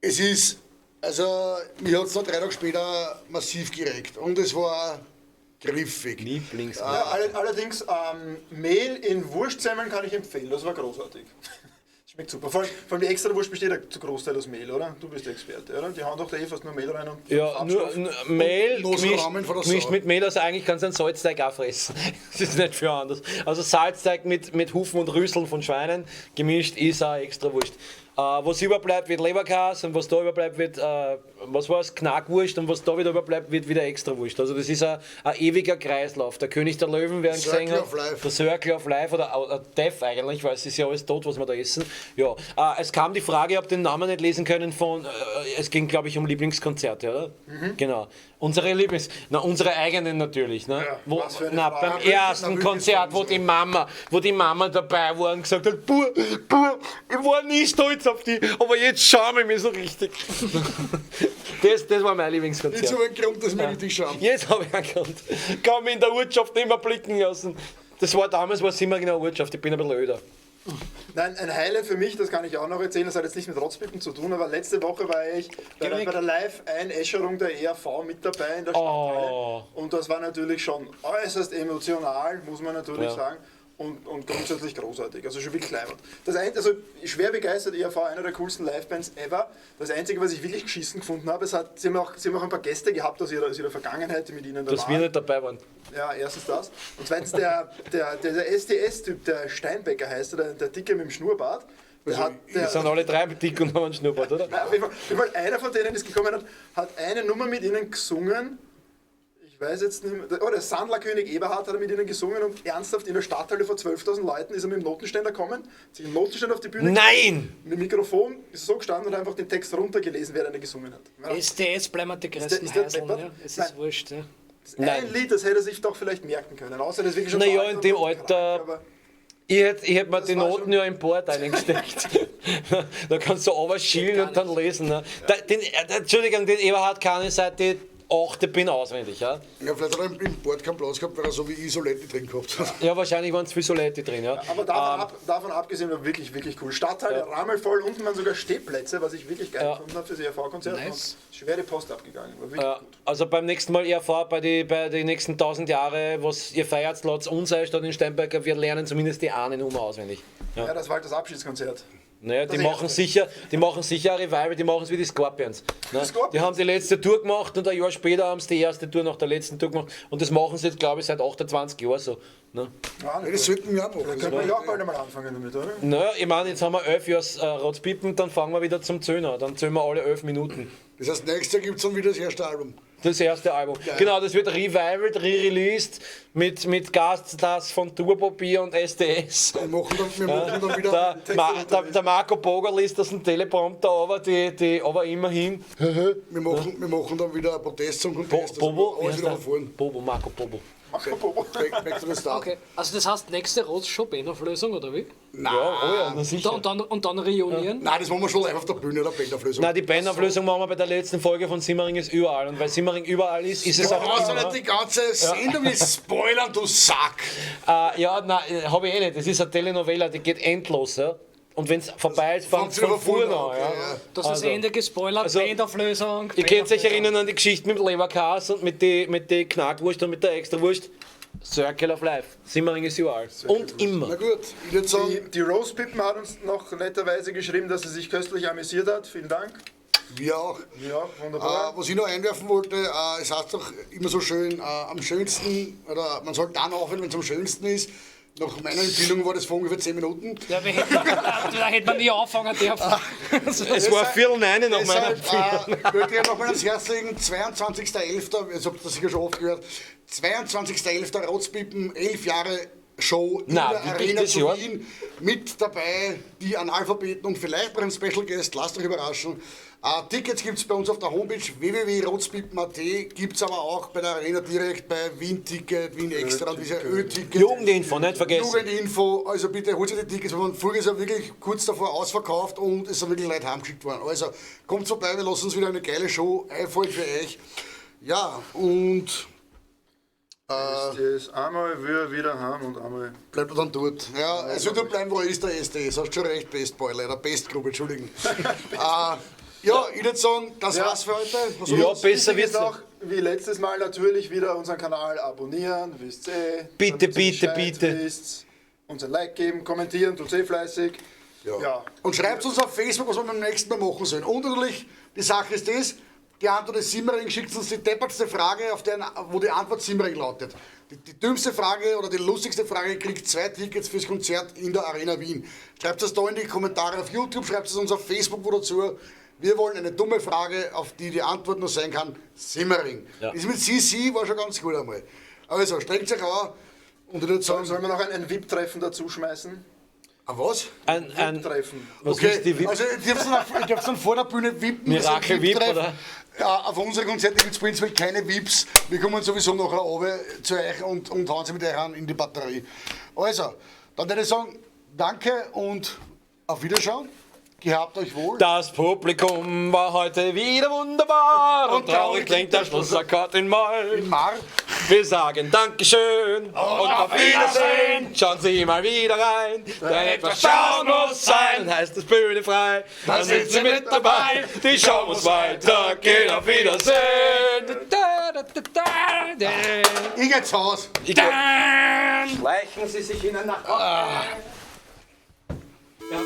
Es ist, also mir hat es noch 3 Tage später massiv geregt und es war griffig. Lieblings. Ja, allerdings, Mehl in Wurstsemmeln kann ich empfehlen, das war großartig. Schmeckt super. Vor allem die Extrawurst besteht ja zu Großteil aus Mehl, oder? Du bist der Experte, oder? Die hauen doch da eh fast nur Mehl rein und Ja, nur Mehl Und gemischt mit Mehl, also eigentlich kannst du einen Salzteig auch fressen. Das ist nicht viel anders. Also Salzteig mit Hufen und Rüsseln von Schweinen gemischt ist auch Extrawurst. Was überbleibt, wird Leberkäse und was da überbleibt, wird, was war's, Knackwurst und was da wieder überbleibt, wird wieder Extrawurst. Also das ist ein ewiger Kreislauf. Der König der Löwen, wer ihn gesehen hat, der Circle of Life oder Death eigentlich, weil es ist ja alles tot, was wir da essen. Ja, es kam die Frage, ich habe den Namen nicht lesen können von, es ging glaube ich um Lieblingskonzerte, oder? Mhm. Genau. Unsere Lieblings, na unsere eigenen natürlich, ne? Ja, wo, was für eine na, beim ersten Konzert, wo die Mama dabei war und gesagt hat, Bur, Bur, ich war nie stolz auf die, aber jetzt schäme ich mich so richtig. Das war mein Lieblingskonzert. Jetzt habe ich einen Grund, dass wir richtig schauen. Jetzt habe ich einen Grund. Kann mich in der Ortschaft nicht mehr blicken lassen. Das war damals, war Simmering in der Ortschaft, ich bin ein bisschen öder. Nein, ein Highlight für mich, das kann ich auch noch erzählen, das hat jetzt nicht mit Rotzpippen zu tun, aber letzte Woche war ich bei der Live-Einäscherung der ERV mit dabei in der Stadthalle. Oh. Und das war natürlich schon äußerst emotional, muss man natürlich sagen. Und grundsätzlich großartig, also schon wirklich leibend. Also schwer begeistert, ERV, einer der coolsten Livebands ever. Das Einzige, was ich wirklich geschissen gefunden habe, sie haben auch ein paar Gäste gehabt aus ihrer Vergangenheit, die mit ihnen da Dass waren. Wir nicht dabei waren. Ja, erstens das. Und zweitens der STS-Typ, der Steinbecker heißt er, der Dicke mit dem Schnurrbart. Die sind alle drei dick und haben einen Schnurrbart, oder? Nein, auf jeden Fall, einer von denen ist gekommen und hat eine Nummer mit ihnen gesungen. Ich weiß jetzt nicht mehr. Oh, der Sandlerkönig Eberhard hat mit ihnen gesungen und ernsthaft in der Stadthalle vor 12.000 Leuten ist er mit dem Notenständer gekommen, hat sich einen Notenständer auf die Bühne. Nein! Mit dem Mikrofon ist so gestanden und hat einfach den Text runtergelesen, während er gesungen hat. STS bleiben die größten Heiseln, ja. Es ist wurscht, ja. Nein. Ein Lied, das hätte er sich doch vielleicht merken können. Außer das wirklich schon naja, in dem Alter. Krank, ich hätt mir die Noten ja im Board eingesteckt. Da kannst du runterschielen und dann lesen. Ne? Ja. Entschuldigung, den Eberhard kann ich seit ich 8 bin auswendig. Ja? Ja, vielleicht hat er im Board keinen Platz gehabt, weil er so wie ich Soletti drin gehabt hat. Ja, wahrscheinlich waren es viel Soletti drin. Ja. Ja, aber davon abgesehen war wirklich, wirklich cool. Stadthalle, ja. Rammelvoll, unten waren sogar Stehplätze, was ich wirklich geil gefunden habe fürs ERV-Konzert. Nice. Und schwere Post abgegangen. War wirklich gut. Also beim nächsten Mal ERV, bei den nächsten 1000 Jahre, was ihr feiert, laut uns statt in Steinberger, wir lernen zumindest die eine Nummer auswendig. Ja, das war halt das Abschiedskonzert. Naja, die machen sicher ein Revival, die machen es wie die Scorpions. Ne? Scorpions. Die haben die letzte Tour gemacht und ein Jahr später haben sie die erste Tour nach der letzten Tour gemacht. Und das machen sie jetzt, glaube ich, seit 28 Jahren so. Ne? Ja, das sollten wir auch machen. Da könnten wir auch bald einmal anfangen damit, oder? Naja, ich meine, jetzt haben wir 11 Jahre Rotzpippen, dann fangen wir wieder zum Zöhner. Dann zählen wir alle 11 Minuten. Das heißt, nächstes Jahr gibt es dann wieder das erste Album. Das erste Album. Geil. Genau, das wird revived, re-released mit Gaststars von Turbo Bier und STS. Wir machen dann wieder. Der Marco Boger liest das ein Teleprompter, aber, aber immerhin. Wir machen dann wieder einen Protest zum Contest. Bobo? Alles wieder von vorn. Bobo, Marco Bobo. Back to the start. Okay. Also das heißt, nächste Rot schon Bandauflösung, oder wie? Nein. Ja, oh ja, na sicher. Und dann Reunion? Nein, das machen wir schon live auf der Bühne, der Bandauflösung. Nein, die Bandauflösung machen wir bei der letzten Folge von Simmering ist überall. Und weil Simmering überall ist, ist es auch. Du brauchst doch nicht die ganze Sendung mit spoilern, du Sack! Ja, nein, habe ich eh nicht. Das ist eine Telenovela, die geht endlos. Ja? Und wenn es vorbei ist, fängt es von vorne an. Ja. Ja. Das ist das Ende gespoilert, also, Bandauflösung. Ihr könnt euch erinnern an die Geschichte mit dem Leberkäse und mit der Knackwurst und mit der Extrawurst. Circle of Life. Simmering ist überall. Und immer. Na gut, ich würde sagen. Die Rose Pippen hat uns noch netterweise geschrieben, dass sie sich köstlich amüsiert hat. Vielen Dank. Wir auch. Ja, wunderbar. Was ich noch einwerfen wollte, es heißt doch immer so schön, am schönsten, oder man soll dann aufhören, wenn es am schönsten ist. Nach meiner Empfindung war das vor ungefähr 10 Minuten. Ja, da hätte man nie anfangen dürfen. Es war 8:45 nach meiner Empfindung. Ich möchte ja nochmal ans Herz legen, 22.11., ich habe das sicher schon oft gehört, 22.11. Rotzpippen, 11 Jahre Show in der Arena zu Wien. Mit dabei die Analphabeten und vielleicht noch ein Special Guest, lasst euch überraschen. Tickets gibt es bei uns auf der Homepage www.rotzpippen.at, gibt es aber auch bei der Arena direkt bei Wien Ticket, Wien Extra und diese Ö-Ticket. Jugendinfo, nicht vergessen. Jugendinfo, also bitte holt euch die Tickets, weil man vorher ist ja wirklich kurz davor ausverkauft und es sind wirklich Leute heimgeschickt worden. Also kommt vorbei, wir lassen uns wieder eine geile Show einfallen für euch. Ja, und STS, einmal wir wieder heim und einmal. Bleibt er dann dort. Ja, es wird dort bleiben, wo er ist, der STS. Hast schon recht, Best Boy, leider. Best Group, Entschuldigung. Ja, ich würde sagen, das war's für heute. Was ja, besser wird's auch, wie letztes Mal natürlich wieder unseren Kanal abonnieren, wisst ihr. Bitte, bitte, bitte. Wisst, uns ein Like geben, kommentieren, tut's eh fleißig. Ja. Ja. Und schreibt uns auf Facebook, was wir beim nächsten Mal machen sollen. Und natürlich, die Sache ist das, die Antwort ist Simmering, schickt uns die deppertste Frage, auf deren, wo die Antwort Simmering lautet. Die dümmste Frage oder die lustigste Frage kriegt 2 Tickets fürs Konzert in der Arena Wien. Schreibt es da in die Kommentare auf YouTube, schreibt es uns auf Facebook wo dazu. Wir wollen eine dumme Frage, auf die die Antwort nur sein kann, Simmering. Ja. Das mit CC war schon ganz gut einmal. Also, strengt sich an und ich würde sagen... Sollen wir noch ein VIP-Treffen dazu schmeißen? Ein was? Ein VIP-Treffen. Was Okay, ist die VIP? also ihr dürft dann, dann vor der Bühne wippen. Miracle VIP, oder? Ja, auf unseren Konzerten gibt es prinzipiell keine VIPs. Wir kommen sowieso nachher runter zu euch und hauen sie mit euch an in die Batterie. Also, dann würde ich sagen, danke und auf Wiederschauen. Gehabt euch wohl. Das Publikum war heute wieder wunderbar und traurig klingt der Schlussakkord in Moll. In Mar. Wir sagen Dankeschön und auf Wiedersehen. Schauen Sie mal wieder rein, denn etwas schauen muss sein, heißt es Bühne frei. Dann sind Sie mit dabei, die Show muss weitergehen. Auf Wiedersehen. Da, da, da, da, da. Ich geh zu Hause. Schleichen Sie sich hinein nach. Ah. Ja.